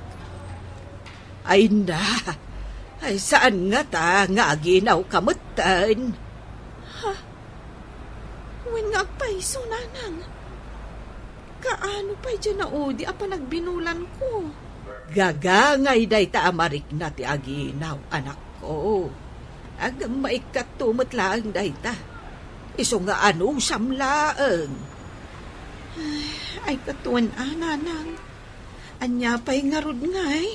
Ay na, ay saan ngata nga aginawka metten? Ha? Wen nga agpayso, Nanang. Kaano pay diay naudi a panagbinulanko? Gagangay dayta a marikna ti aginaw, anakko. Agmaikkato met laeng dayta. Isu nga anusam laeng. Ay, ay, katuan a, Nanang. Ania pay ngarud ngay?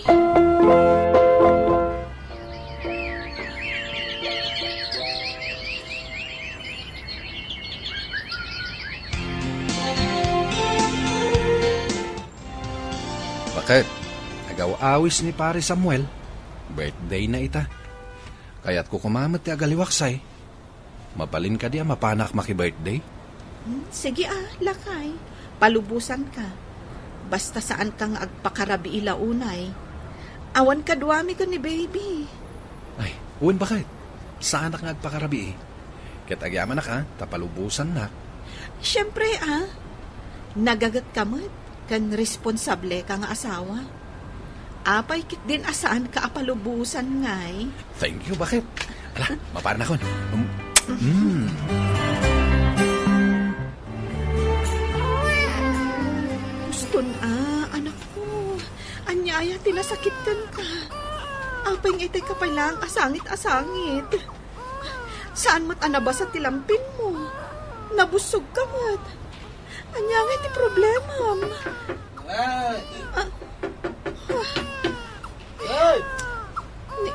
Baket, agaw-awis ni Pare Samuel. Birthday na ita. Kayatko koma met ti agaliwaksay. Mabalin kadi a mapanak maki-birthday? Hmm, sige a, lakay. Palubosanka. Basta saanka nga agpakarabii la unay. Awan kaduami ken ni baby. Ay, wen baket. Saanak nga agpakarabii. Ket agyamanak a, ta palubosannak. Siempre a. Nagagetka met. Ken responsableka nga asawa. Apay ketdin a saanka a palubosan ngay? Thank you, baket. Ala, maparinakon. Um, mm. Uston a, anakko. Ania aya ti nasakit kenka? Apay nga itay ka pay laeng a sangit a sangit? Saan met a nabasa ti lampin mo? Nabusog ka met. Ania ngay ti problemam? Ay! Ah. Ay! Ni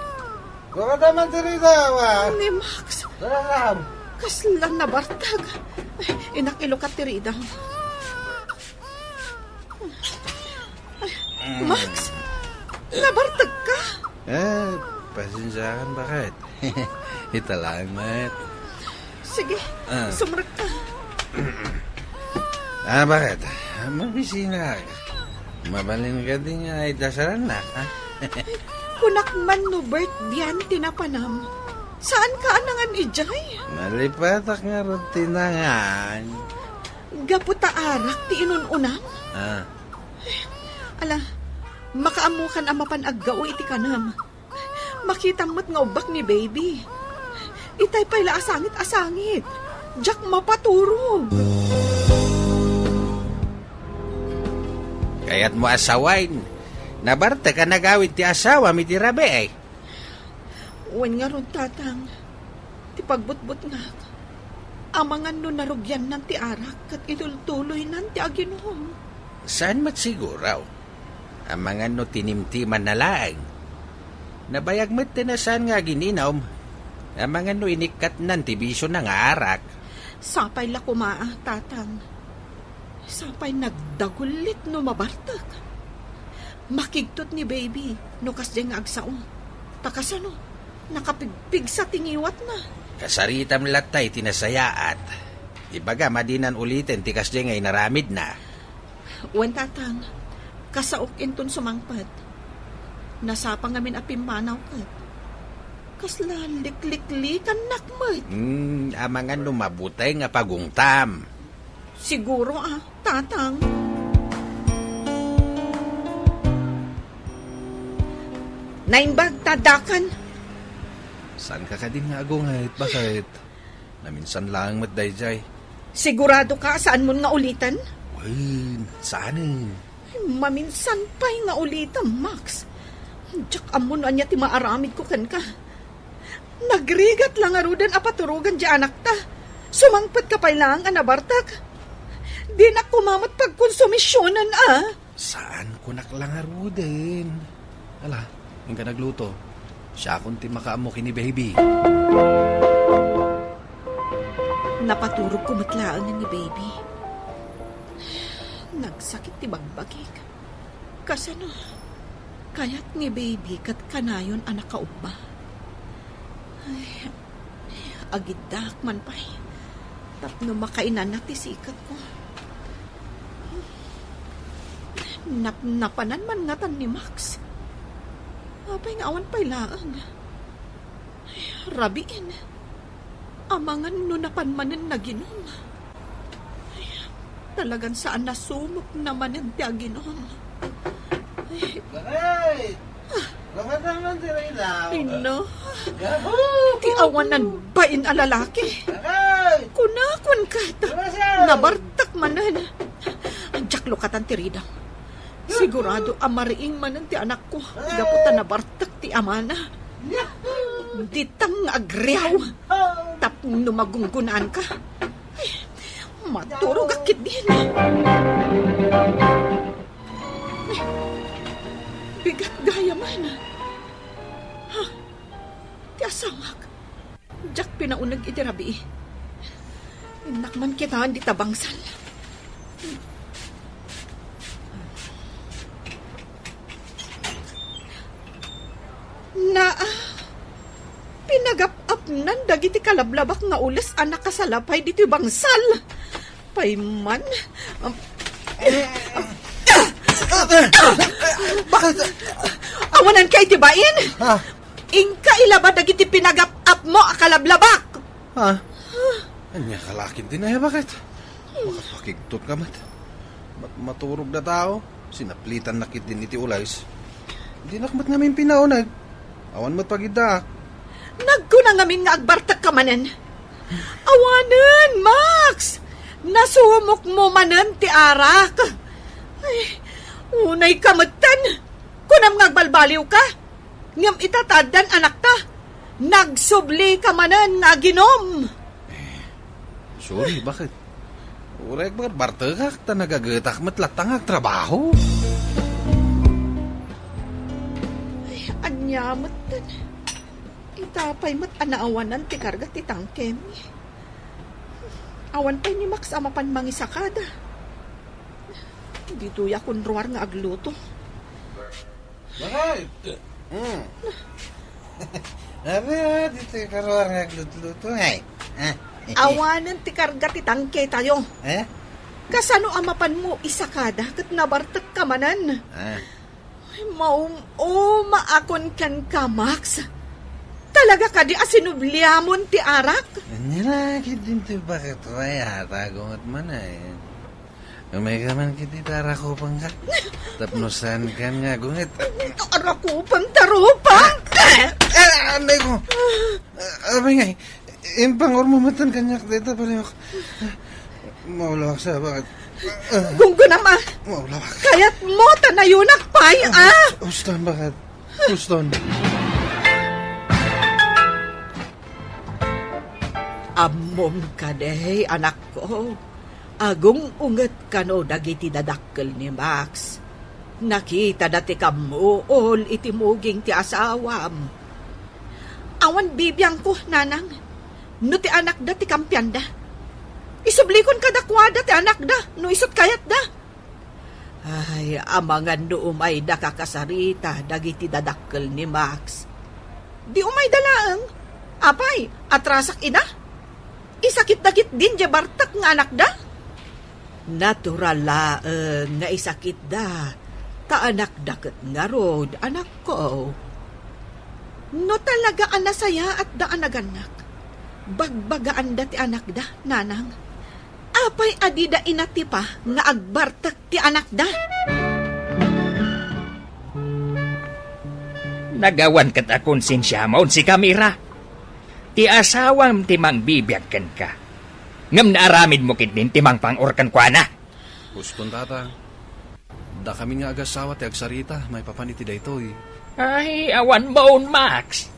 Gurada man ti rida, wa? Ni Max. Daram. Kasla nabartag. Ay, inak, ilukat ti rida. Ay, Max, nabartag ka? Eh, pasensiakan, baket. Ita laeng met. Sige, ah, sumrek ka. Ah, baket? Mabisina ka. Mabalin kadi nga idasalannak, ha? Kunak man no birthday-an ti napanam. Saanka a nangan idiay? Nalipatak ngarud ti nangan. Gapu ta arak ti inun-unam? Ah. Ala, makaammokan a mapan aggao iti kanam. Makitam met nga ubbak ni baby. Itay pay la a sangit a sangit. Diak mapaturog. Kayatmo a sawen, nabartek a nagawid ti asawam iti rabii. Wen ngarud, Tatang, ti pagbutbutngak, amangan no narugiannan ti arak ket itultuloynan ti aginum. Saan met siguro? Amangan no tinimtimanna laeng. Nabayag met ti nasaan nga agin-inum. Amangan no inikkatnan ti bisiona nga arak. Sapay la koma a, Tatang. Sapay nagdagullit no mabartek. Makigtot ni baby no kasdiay nga agsao. Ta kasano? Nakapigpigsa ti ngiwatna. Kasaritam latta iti nasayaat. Ibagam a dinan uliten ti kasdiay nga inaramidna. Wen, Tatang, kasaok inton sumangpet. Nasapa ngamin a pimmanaw ket kasla likliklikannak met. Hmm, amangan no mabuteng a pagungtam. Siguro a, Tatang. Naimbag ta addakan. Saanka kadin nga agunget, baket? Naminsan laeng met daydiay. Sigurado ka a saanmon nga uliten? Wen, saanen. Maminsan pay nga ulitem, Max. Diak ammo no ania ti maaramidko kenka. Nagrigat la ngaruden a paturogan ti anakta. Sumangpet ka pay laeng a nabartek. Dinak koma met pagkonsumisionen a. Saan, kunak la ngaruden. Ala, inka nagluto. Siakon ti makaammo ken ni baby. Napaturogko met laeng ni baby. Nagsakit ti bagbagik. Kasano? Kayat ni baby ket kanayon a nakaubba. Ay, agiddaak man pay tapno makainana ti siketko. Napnapanan man ngatan ni Max. Apay nga awan pay laeng? Ay, rabiin. Amangan no napan manen naginom. Ay, talagan saan nasumok na manen ti aginom. Ay, Bakit? Bakit naman si Reyna? Ino? Yahoo! Ti awanan bain a lalaki. Bakit? Kuna, kun kata. Bakit? Nabartak manen. Diak lukatan ti ridam. Sigurado a mariing manen ti anakko. Gapu ta nabartek ti amana. Ditang nga agriaw. Tapno magunggunaan ka. Ay, maturog a ketdin. Ay, bigat gayam. Ha? Ti asawak. Diak pinauneg iti rabii. Innak man kitaen dita bangsal. Naa, pinagap-apnan dagiti kalablabak nga ules a nakasalapay ditoy bangsal. Pay man. Am-, Bakit? Awanan ka iti bain? Ha? Inka ilaba dagiti pinagap-apmo a kalablabak. Ha? Ania ka lakin ti naya, bakit? Makapakigtot ka met. Mat-, maturog da tao. Sinaplitan na ketdin iti ules. Dinak met ngamin pinauneg. Awan met pagiddaak. Nagkuna ngamin nga agbartek ka manen. Awanen, Max! Nasumok mo manen ti arak. Ay, unay ka metten. Kunam nga agbalbaliw ka. Ngem ita ta addan anakta, nagsubli ka manen nga aginom. Eh, sorry, bakit? Uray agbarbartekak ta nagagetak met latta nga agtrabaho. Ay, ania metten. Ita pay met a naawanan ti karga ti tangkemi. Awan pay ni Max a mapan mangisakada. Ditoy a kunruar nga agluto. Bakit? Hmm. Abi, ah, ditoy karuar nga aglutluto, ay. Ah. Awanen ti karga ti tangketayo. Eh? Kasano a mapanmo isakada ket nabartek ka manen? Ah. Ay, maum-uma akon kenka, Max. Talaga kadi a sinubliamon ti arak? Ania la ketdin ti bakit, way, hatago met man, ay. Umay ka man ketdi ta arakupangka. Tapno saankan nga agunget. Arakupang ta rupang! Ah, ah, anay ko. Ah, abay ngay, impangurmo metten kaniak dayta, paliok. Maulawak sa, bakit? Ah. Gunggunam, ah. Maulawak. Kayatmo ta nayunak pay, ah. Huston, bakit? Huston. Ammom kadi, anakko. Agung-unget kano dagiti dadakkel ni Max. Nakitada ti kammuol iti muging ti asawam. Awan bibiangko, nanang. No ti anakda ti kampianda, isublikon kadakuada ti anakda no isut' kayatda. Ay, amangan no umayda kakasarita dagiti dadakkel ni Max. Di umayda laeng. Apay, atrasak ida? Isakitda ketdin diay bartek nga anakda? Natural laeng nga isakitda, ta anakda ket ngarud, anakko. No talaga a nasayaatda a nagannak, bagbagaanda ti anakda, nanang. Apay a dida inatipa nga agbartek ti anakda? Nagawan ket a konsensiamon, sika, Mira. Ti asawam ti mangbibiag kenka. Ngem naaramidmo ketdin ti mangpang-or kenkuana. Huston, Tatang. Dakami nga agasawa ti agsarita maipapan iti daytoy. Ay, awan baon, Max.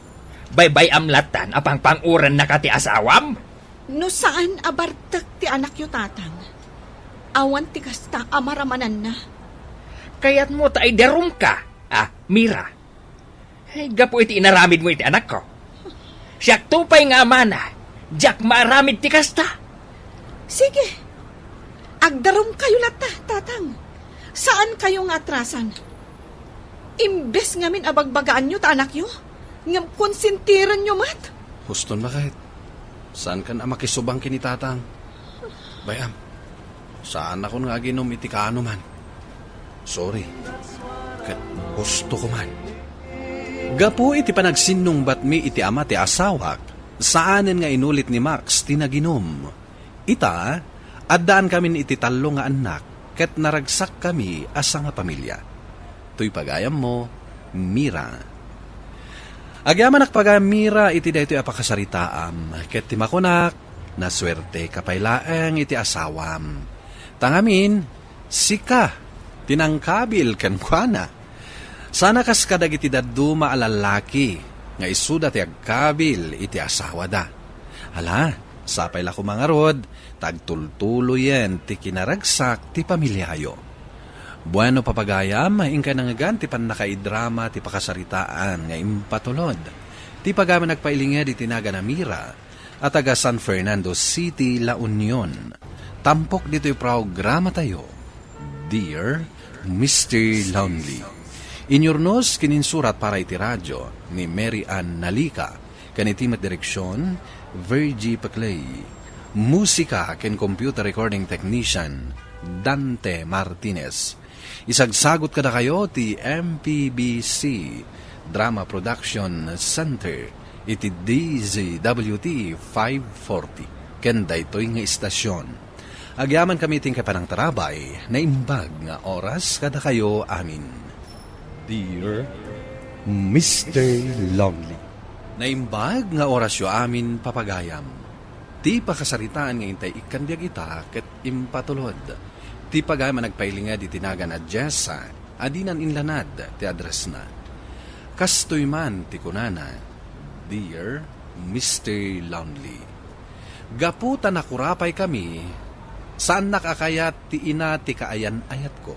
Baybay-am lattan a pangpang-orennaka ti asawam? No saan a bartek ti anakyo, Tatang, awan ti kasta a maramananna. Kayatmo ta idarumka, a, Mira? Ay, gapu iti inaramidmo iti anakko. Siakto pay nga amana, diak maaramid ti kasta. Sige, agdarumkayo latta, Tatang. Saankayo nga atrasan. Imbes ngamin a bagbagaanyo ta anakyo, ngem konsentirenyo met. Huston, bakit? Saankan a makisubang ken ni Tatang. Bay-am, saanakon nga aginom iti kaanoman. Sorry. Ket hustoko man. Gapu iti panagsinnungbatmi iti ama ti asawak, saanen nga inulit ni Max ti naginum. Ita, addaankamin iti tallo nga annak, ket naragsakkami a sangapamilia. Toy pagayammo, Mira. Agyamanak pagayam, Mira, iti daytoy a pakasaritaam, ket ti makunak, nasuerteka pay laeng iti asawam. Ta ngamin, sika ti nangkabil kenkuana. Sana kas kadagiti dadduma a lallaki nga isuda ti agkabil iti asawada. Ala, sapay la koma ngarud, ta agtultuloyen ti kinaragsak ti pamiliayo. Bueno, papagayam, inkay nangngegan ti pannakaidrama ti pakasaritaan nga impatulod. Ti pagayam a nagpailinged iti nagan a Mira, a taga San Fernando City, La Union. Tampok ditoy programatayo, Dear Mister Lonely. Inyurnos ken insurat para iti radyo ni Mary Ann Nalica, ken iti met direksion, Virgie Paclay. Musika ken computer recording technician, Dante Martinez. Isagsagot kadakayo ti M P B C Drama Production Center iti D Z W T five forty ken daytoy nga istasyon. Agyamankami iti inkay panangtarabay, naimbag nga oras kadakayo amin. Dear Mister Lonely. Naimbag nga orasyo amin, papagayam. Ti pakasaritaan nga intay ikkan biag ita ket impatulod. Ti pagayam a nagpailinged iti nagan a Jessa a dinan inlanad ti addressna. Kastoy man ti kunana, Dear Mister Lonely. Gapu ta nakurapay kami, saannak a kayat ti ina ti kaayan-ayatko.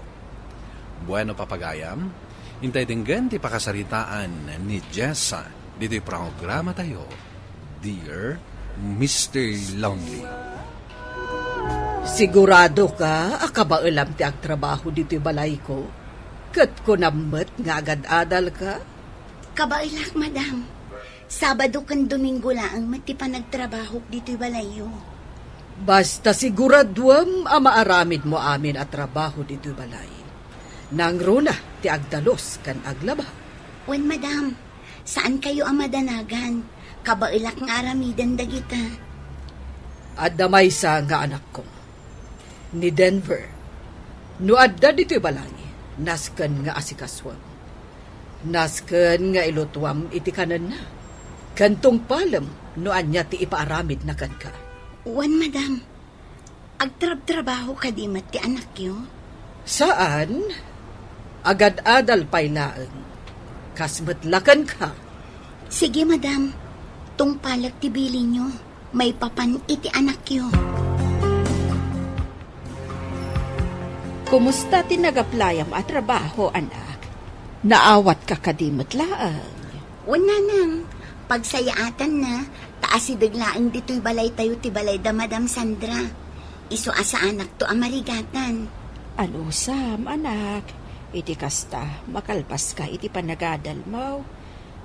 Bueno, papagayam, intay denggen ti pakasaritaan ni Jessa ditoy programatayo, Dear Mister Lonely. Siguradoka a kabaelam ti agtrabaho ditoy balayko? Ket kunam met nga agad-adalka? Kabaelak, madam. Sabado ken Domingo laeng met ti panagtrabahok ditoy balayyo. Basta siguraduem a maaramidmo amin a trabaho ditoy balay. Nangruna ti agdalus ken aglaba. Wen, madam, saankayo a madanagan. Kabaelak nga aramiden dagita. Adda maysa nga anakko, ni Denver. No adda ditoy balay, nasken nga asikasuem. Nasken nga ilutuam iti kanenna, ken tungpalem no ania ti ipaaramidna kenka. Wen, madam. Agtrabtrabaho kadi met ti anakyo? Saan. Agad-adal pay laeng. Kas met la kenka. Sige, madam. Tungpalek ti bilinyo maipapan iti anakyo. Kumusta ti nagaplayam a trabaho, anak? Naawatka kadi met laeng? Wen, nanang, pagsayaatanna, ta asideg laeng ditoy balaytayo ti balay da Madam Sandra. Isu a saanakto a marigatan. Anusam, anak, iti kasta, makalpaska iti panagadalmo.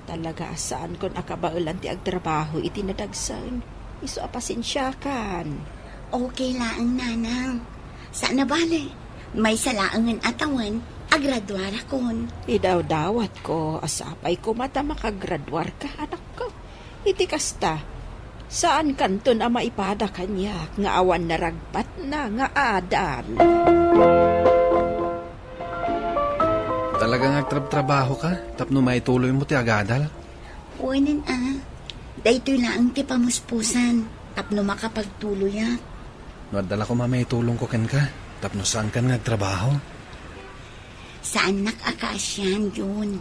Talaga a saankon a kabaelan ti agtrabaho iti nadagsen. Isu a pasensiakan. Okay laeng, nanang. Saan a bale, maysa laengen a tawen, agraduarakon. Idawdawatko a sapay koma ta makagraduarka, anakko. Iti kasta, saankanton a maipada kaniak nga awan naragbatna nga adal. Talaga nga agtrabtrabahoka tapno maituloymo ti agadal? Wen a, daytoy laeng ti pamuspusan tapno makapagtuloyak. No adda la koma maitulongko kenka tapno saankan nga agtrabaho? Saannak a kaasian, Jun.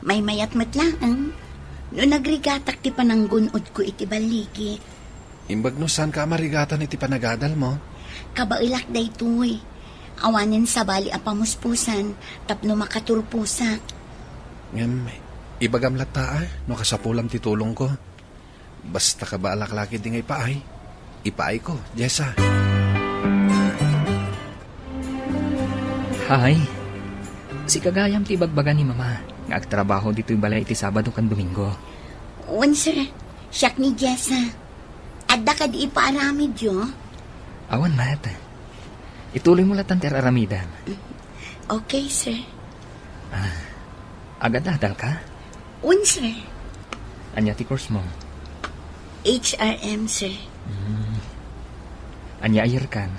Maymayat met laeng no nagrigatak ti pananggun-odko iti balligik. Imbag no saanka a marigatan iti panagadalmo? Kabaelak daytoy. Awanen sabali a pamuspusan tapno makaturposak. Ngem, ibagam latta a no kasapulam ti tulongko. Basta kabaelak la ketdi nga ipaay, ipaayko, Jessa. Hay, sika gayam ti ibagbaga ni Mama nga agtrabaho ditoy balay iti Sabado ken Domingo. Wen, sir. Siak ni Jessa. Adda kadi ipaaramidyo? Awan met. Ituloymo latta ti ar-aramidem. Okay, sir. Ah, agad-adalka? Wen, sir. Ania ti course mo? H R M, sir. Hmm. Ania a year kan?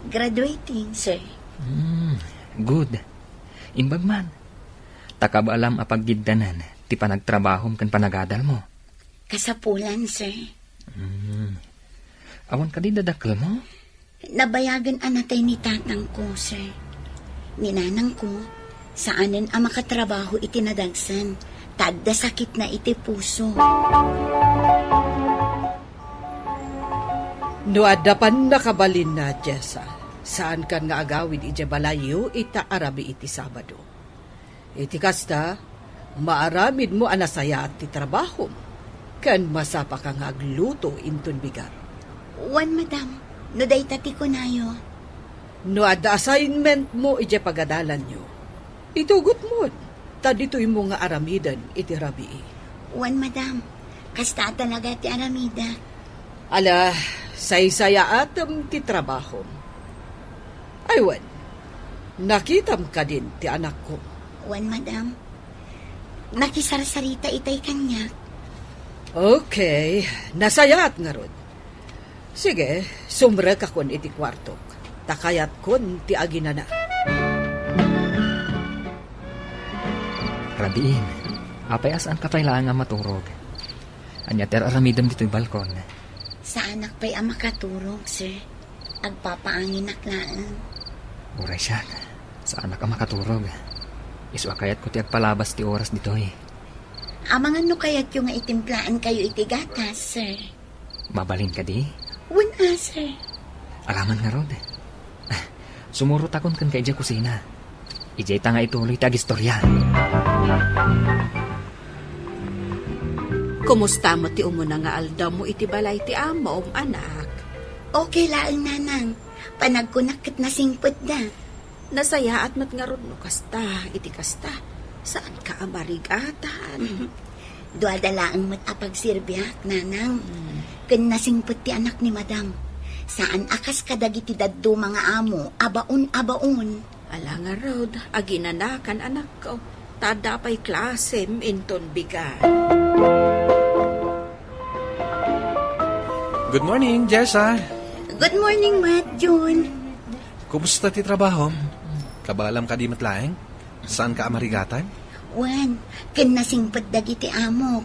Graduating, sir. Hmm. Good. Imbag man. Ta kabaelam a paggiddanan ti panagtrabahom ken panagadalmo. Kasapulan, sir. Hmm. Awan kadi dadakkelmo? Nabayagen a natay ni tatangko, sir. Ni nanangko, saanen a makatrabaho iti nadagsen, ta adda sakitna iti puso. No adda pannakabalinna, Jessa, saankan nga agawid idiay balayyo ita a rabii ti Sabado. Iti kasta, maaramidmo a nasayaat ti trabahom, ken masapaka nga agluto inton bigat. Wen, madam, no dayta ti kunayo. No adda assignmentmo idiay pagadalanyo, itugotmon, ta ditoymo nga aramiden iti rabii. Wen, madam, kasta talaga ti aramidek. Ala, saysayaatem ti trabahom. Ay wen, nakitam kadin ti anakko? Wen, madam. Nakisarsarita itay kaniak. Okay, nasayaat ngarud. Sige, sumrekakon iti kuartok, ta kayatkon ti aginana. Rabiin, apay a saanka pay laeng a maturog? Ania ti ar-aramidem ditoy balkon? Saanak pay a makaturog, sir. Agpapaanginak laeng. Uray siak, saanak a makaturog. Isu a kayatko ti agpalabas ti oras ditoy. Amangan no kayatyo nga itimplaankayo iti gatas, sir. Mabalin kadi? Wen a, sir. Alaman ngarud. Sumurotakon kenka idiay kusina. Idiay ta nga ituloy ti agistorya. Kumusta met ti umuna nga aldawmo iti balay ti amom, anak? Okay laeng, nanang. Panagkunak ket nasingpetda. Nasayaat met ngarud no kasta, iti kasta. Saanka a marigatan. Duada laeng met a pagserbiak, nanang. Hmm. Ken nasingpet ti anak ni madam. Saan a kas kadagiti dadduma nga amo, a baon a baon. Ala ngarud, aginanakan, anakko. Ta adda pay klasem inton bigat. Good morning, Jessa. Good morning, Matt, Jun. Kumusta ti trabahom? Kabaelam kadi met laeng? Saanka a marigatan? Wen, ken nasingpet dagiti amok.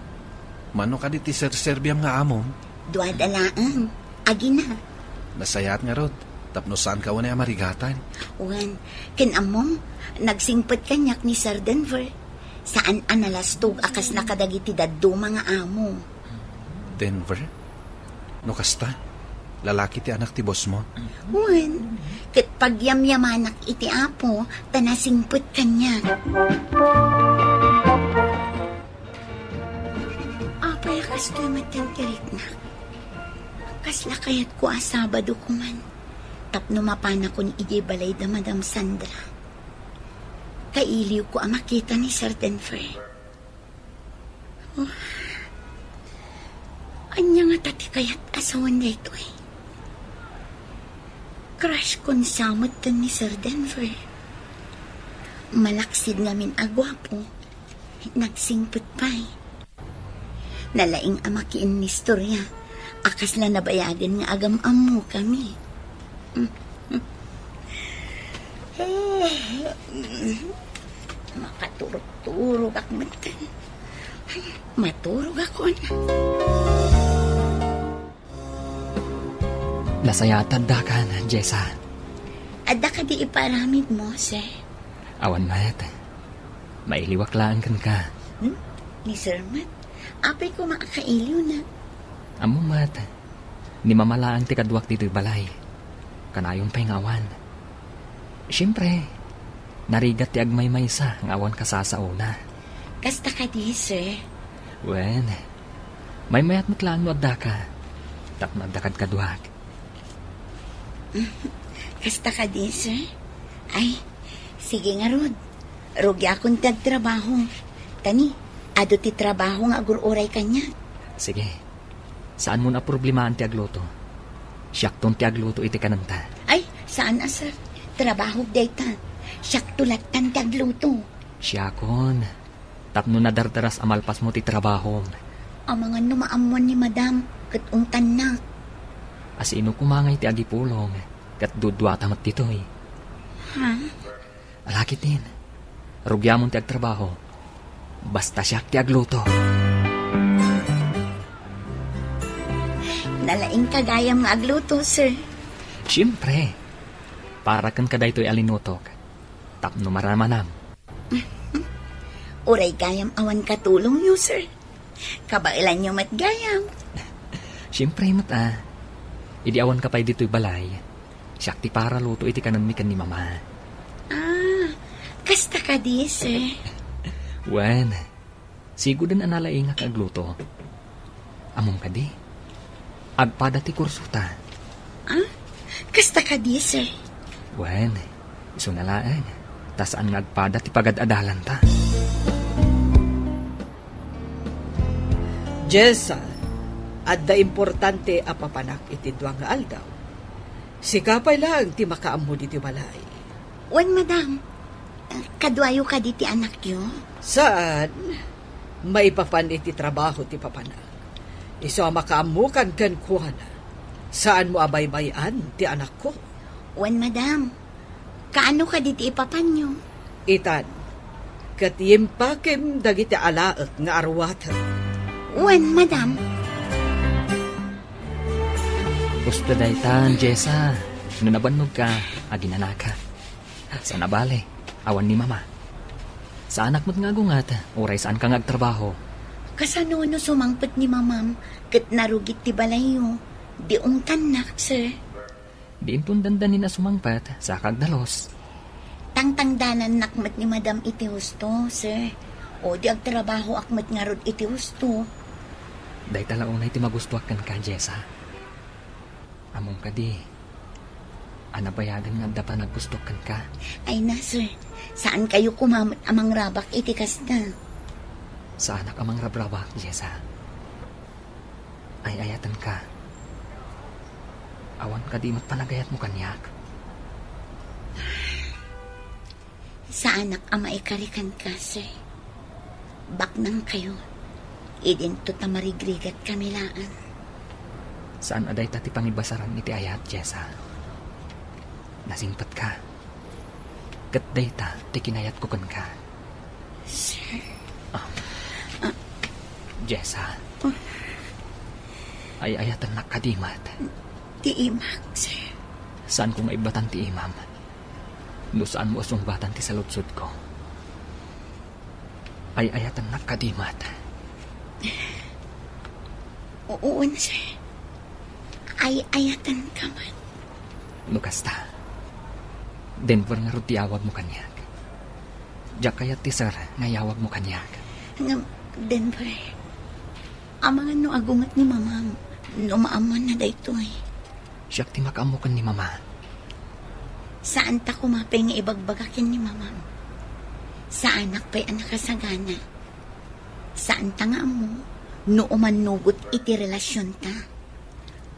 Mano kadi ti serserbiam nga amom? Duada laeng. Agina. Nasayaat ngarud, tapno saanka unay a marigatan. Wen, ken ammom, nagsingpet kaniak ni Sir Denver. Saan a nalastog a kasna kadagiti dadduma nga amo. Denver? No kasta, lalaki ti anak ti bossmo? Wen, ket pagyamyamanak iti Apo, ta nasingpet kaniak. Apay a kastoy met ti riknak? Kasla kayatko a Sabado koman, tapno mapanakon idiay balay da Madam Sandra. Kailiwko a makita ni Sir Denver. Oh. Ania ngata ti kayat a sawen daytoy? Crush kon sa met ni Sir Denver. Malaksid ngamin a guapo. Nagsingpet pay. Nalaing a makiinnistorya a kasla nabayagen nga agam-ammokami. Makaturog-turogak metten. Maturogakon. Nasayaat ti addakan, Jessa. Adda kadi iparamidmo, sir? Awan met. Mailiwak laeng kenka. Hmm? Ni sir met? Apay koma a kailiwna? Ammom met. Ni mama laeng ti kaduak ditoy balay. Kanayon pay nga awan. Siempre, narigat ti agmaymaysa nga awan kasasaona. Kasta kadi, sir? Wen, maymayat met laeng no addaka. Tapno adda kadkaduak. Kasta kadi, sir? Ay, sige ngarud. Rugiakon ti agtrabaho. Tani, adu ti trabaho nga agur-uray kaniak. Sige. Saanmon a problemaan ti agluto. Siakton ti agluto iti kanenta. Ay, saan a, sir. Trabahok dayta. Siakto lattan ti agluto. Siakon. Tapno nadardaras a malpasmo ti trabahom. Amangan no maammoan ni Madam, ket ungtannak. Asino koma ngay ti agipulong, ket duduata met ditoy. Ha? Alakiten, rugiamon ti agtrabaho. Basta siak ti agluto. Nalaingka gayam nga agluto, sir. Siempre. Para kenka daytoy a linutok. Tapno maramanam. Uray gayam awan katulongyo, sir. Kabaelanyo met gayam. Siempre met a. Idi awanka pay ditoy balay, siak ti paraluto iti kanenmi ken ni Mama. Ah, kasta kadi, sir? Wen, siguden a nalaingak agluto. Ammom kadi? Agpada ti kursota. Ah? Kasta kadi, sir? Wen, isuna laeng. Ta saan nga agpada ti pagad-adalanta. Jessa, adda importante a papanak iti dua nga aldaw. Sika pay laeng ti makaammo ditoy balay. Wen, madam. Kaduayo kadi ti anakyo? Saan. Maipapan iti trabaho ti papanak. Isu a makaammokan kenkuana. Saanmo a baybay-an ti anakko. Wen, madam. Kaano kadi ti ipapanyo? Itan, ket yimpakem dagiti alaek nga aruatek. Wen, madam. Usto daytan, Jessa. No nabannogka, aginanaka. Saan a bale, awan ni Mama. Saanak met nga agunget, uray saanka nga agtrabaho. Kasano no sumangpet ni Mamam ket narugit ti balayyo? Di ungtannak, sir. Di inton dandanin a sumangpet, saka agdalus. Tangtangdanannak met ni Madam iti husto, sir. O di agtrabahoak met ngarud iti husto. Dayta la unay ti magustoak kenka, Jessa. Ammom kadi a nabayagen nga adda panaggustoak kenka. Ay na, sir. Saankayo koma met a mangrabak iti kasta. Saanak a mangrabrabak, Jessa. Ay-ayatenka. Awan kadi met panagayatmo kaniak. Saanak a maikari kenka, sir. Baknangkayo. Idinto ta marigrigatkami laeng. Saan a dayta ti pangibasaran iti ayat, Jessa. Nasingpetka. Ket dayta ti kinayatko kenka. Sir. Ah. Ah. Jessa. Oh. Ay-ayatennak kadi met? Ti imak, sir. Saanko nga ibbatan ti imam. No saanmo a sungbatan ti saludsodko. Ay-ayatennak kadi met? Oo, sir. Ay-ayatenka met. No kasta, Denver ngarud ti awagmo kaniak. Diak kayat ti sir nga iyawagmo kaniak. Ngem, Denver, amangan no agunget ni Mamam no maammoanna daytoy. Siak ti makaammo ken ni Mama. Saanta koma pay nga ibagbaga ken ni Mamam. Saanak pay a nakasagana. Saanta nga ammo no umannugot iti relasionta.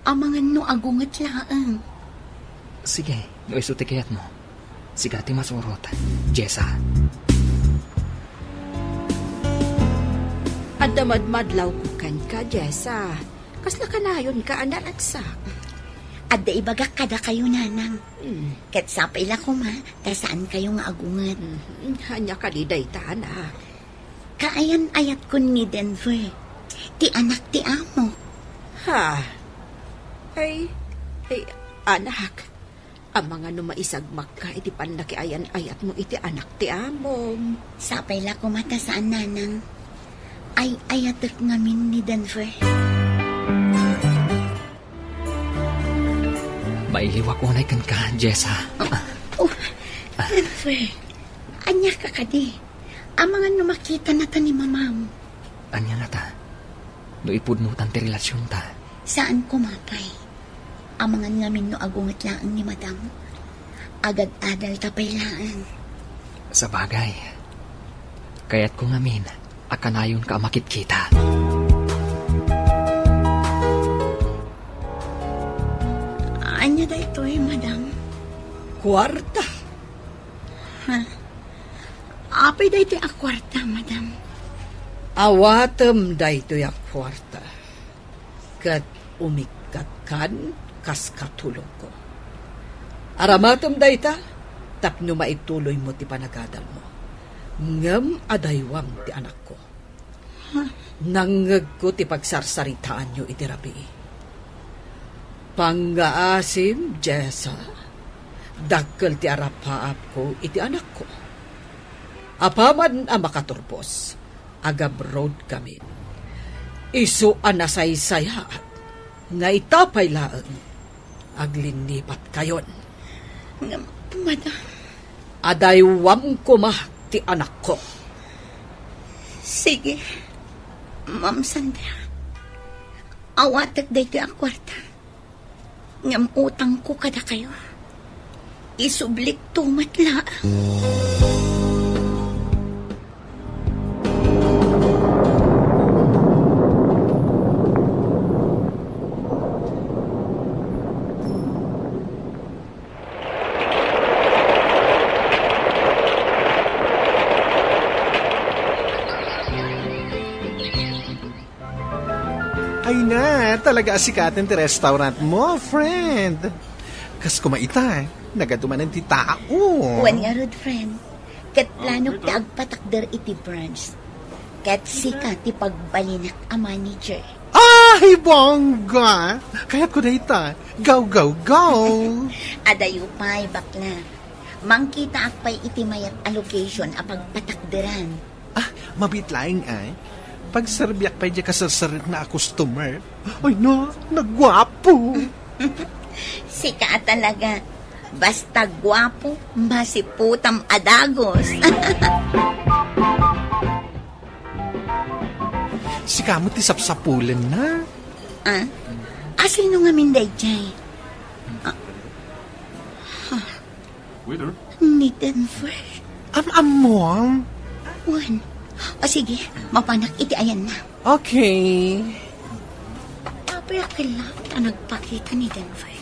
Amangan no agunget laeng. Sige, no isu ti kayatmo. Sika ti masurot, Jessa. Adda madmadlawko kenka, Jessa. Kasla kanayonka a naragsak. Adda ibagak kadakayo, Nanang. Hmm. Ket sapay la koma, ta saankayo nga agunget. Hmm, ania kadi dayta, anak? Kaayan-ayatkon ni Denver, ti anak ti amo. Ha? Ay, ay, anak, amangan no maisagmakka iti pannakiayan-ayatmo iti anak ti amom. Sapay la koma ta saan, Nanang. Ay-ayatek ngamin ni Denver. Mailiwak unay kenka, Jessa. Oh, oh, Denver, ania ka kadi? Amangan no makita nata ni Mamam. Ania ngata? No ipudnotan ti relasionta? Saan koma pay. Amangan ngamin no agunget laeng ni Madam. Agad-adalta pay laeng. Sabagay, kayatko ngamin a kanayonka a makitkita. Ania daytoy, Madam? Kuarta. Ha? Apay daytoy a kuarta, Madam? Awatem daytoy a kuarta, ket umikkatkan kas katulongko. Aramatem dayta tapno maituloymo ti panagadalmo. Ngem adaywam ti anakko. Nangngegko ti pagsarsaritaanyo iti rabii. Pangngaasim, Jessa, dakkel ti arapaapko iti anakko. Apaman a makaturpos, agabroad kamin. Isu a nasaysayaat nga ita pay laeng, aglinnipat kayon. Ngem, madam. Adaywam koma ti anakko. Sige, Ma'am Sandra. Awatek daytoy a kuarta. Ngem utangko kadakayo. Isublikto met laeng. Ay na, talaga a sikaten ti restaurant mo, friend. Kas kuma ita, nagadu manen ti tao. Wen ngarud, friend. Ket planok ti agpatakder iti brunch. Ket sika ti pagbalinak a manager. Ay, bongga! Kayatko dayta. Go, go, go! Adayo pay, bakla. Mangkitaak pay iti mayat a location a pagpatakderan. Ah, mabiit laeng ay. Pagserbiak pay diay kaserseretna a customer. Ay na, nagguapo. Sika a talaga. Basta guapo, masiputam a dagus. Sika met ti sapsapulenna. Ah? Asino ngamin daydiay? Ah. Waiter? Ni Denver. Am-ammom? Wen. O sige, mapanak iti ayanna. Okay. Apay a kella ta nagpakita ni Denver?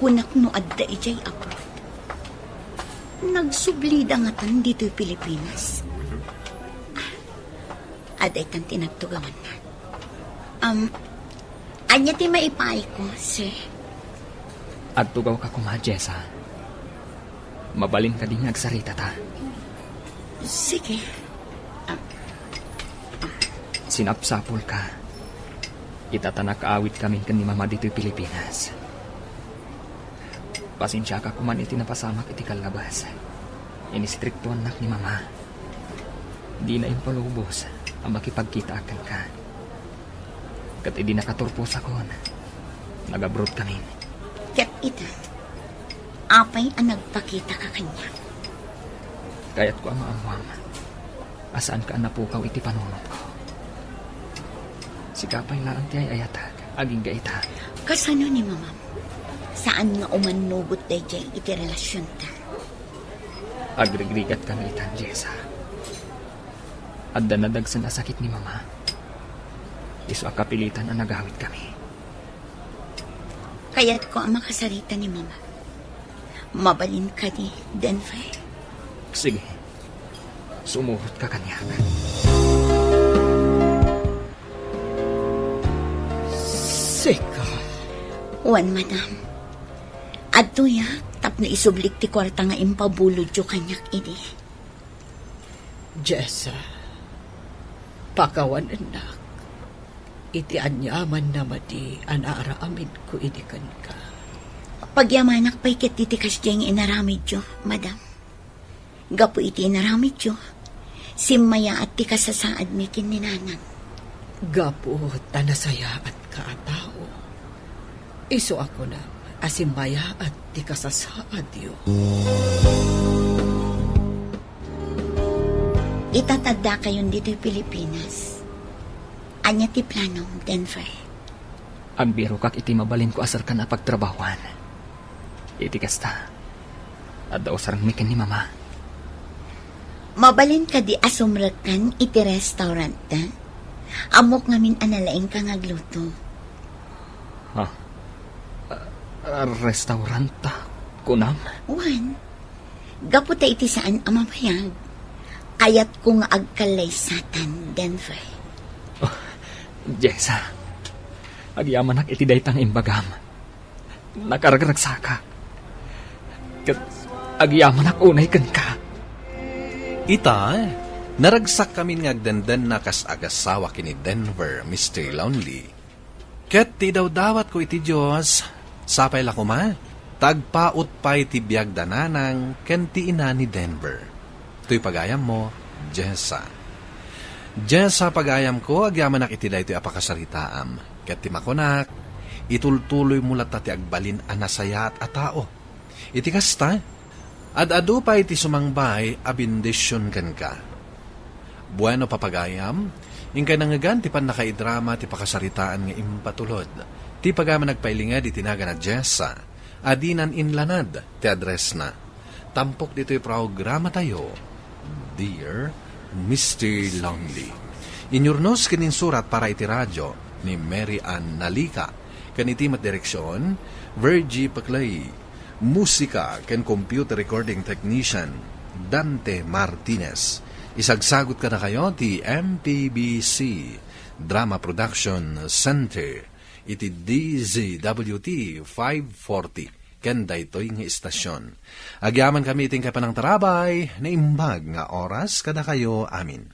Kunak no adda idiay abroad. Nagsublida ngatan ditoy Pilipinas. Adda itan ti nagtugawanna. Um, ania ti maipaayko, sir? Agtugawka koma, Jessa. Mabalin kadi nga agsaritata? Sige. Ah. Sinapsapulka. Ita ta nakaawidkamin ken ni Mama ditoy Pilipinas. Pasensiaka koman iti napasamak iti kallabas. Inistriktuannak ni Mama. Dina impalubos a makipagkitaak kenka. Ket idi nakaturposakon, nag-abroad kamin. Ket ita, apay a nagpakitaka kaniak? Kayatko a maammoam a saanka a napukaw iti panunotko. Sika pay laeng ti ay-ayatek agingga ita. Kasano ni Mamam? Saan nga umannugot daydiay iti relasionta? Agrigrigat kami itan, Jessa. Adda nadagsen a sakit ni Mama. Isu a kapilitan a nagawid kami. Kayatko a makasarita ni Mama. Mabalin kadi, Denver? Sige. Sumurotka kaniak. Sika. Wen, madam. Adtoyak tapno isublik ti kuarta nga impabulodyo kaniak idi. Jessa, pakawanennak iti aniaman a madi a naaramidko idi kenka. Pagyamanak pay ketdi ti kasdiay nga inaramidyo, madam. Gapu iti inaramidyo, simmayaat ti kasasaadmi ken ni nanang. Gapu ta nasayaatka a tao, isu a kunam a simmayaat ti kasasaadyo. Ita ta addakayon ditoy Pilipinas. Ania ti planom, Denver? Agbirokak iti mabalinko a serkan a pagtrabahoan. Iti kasta, adda usarengmi ken ni Mama. Mabalin kadi a sumrekkan iti restaurant? Ammok ngamin a nalaingka nga agluto. Ha? Ah, ah, restaurant, kunam? Wen, gapu ta iti saan a mabayag, Ayatko nga agkallaysatan, Denver. Jessa, agyamanak iti dayta nga imbagam. Nakaragragsakak. Ket agyamanak unay kenka. Ita, naragsak kamin nga agdendenna kas agasawa ken ni Denver, Mister Lonely. Ket ti idawdawatko iti Dios, sapay la koma, ta agpaut pay ti biag da nanang ken ti ina ni Denver. Toy pagayammo, Jessa. Jessa, pagayamko, agyamanak iti daytoy a pakasaritaam. Ket ti makunak, itultuloymo latta ti agbalin a nasayaat a tao. Iti kasta, ad-adu pay ti sumangbay a bendision kenka. Bueno, papagayam, inkay nangngegan ti pannakaidrama ti pakasaritaan nga impatulod. Ti pagayam a nagpailinged iti nagan a Jessa, a dinan inlanad ti addressna. Tampok ditoy programatayo, Dear Mister Lonely. Inyurnos ken insurat para iti radio ni Mary Ann Nalika, ken iti met direksion, Virgie Paclay. Musika ken computer recording technician, Dante Martinez. Isagsagut kadakayo ti M P B C Drama Production Center iti D Z W T five forty ken daytoy nga istasyon. Agyamankami iti inkay panangtarabay, naimbag nga oras kadakayo amin.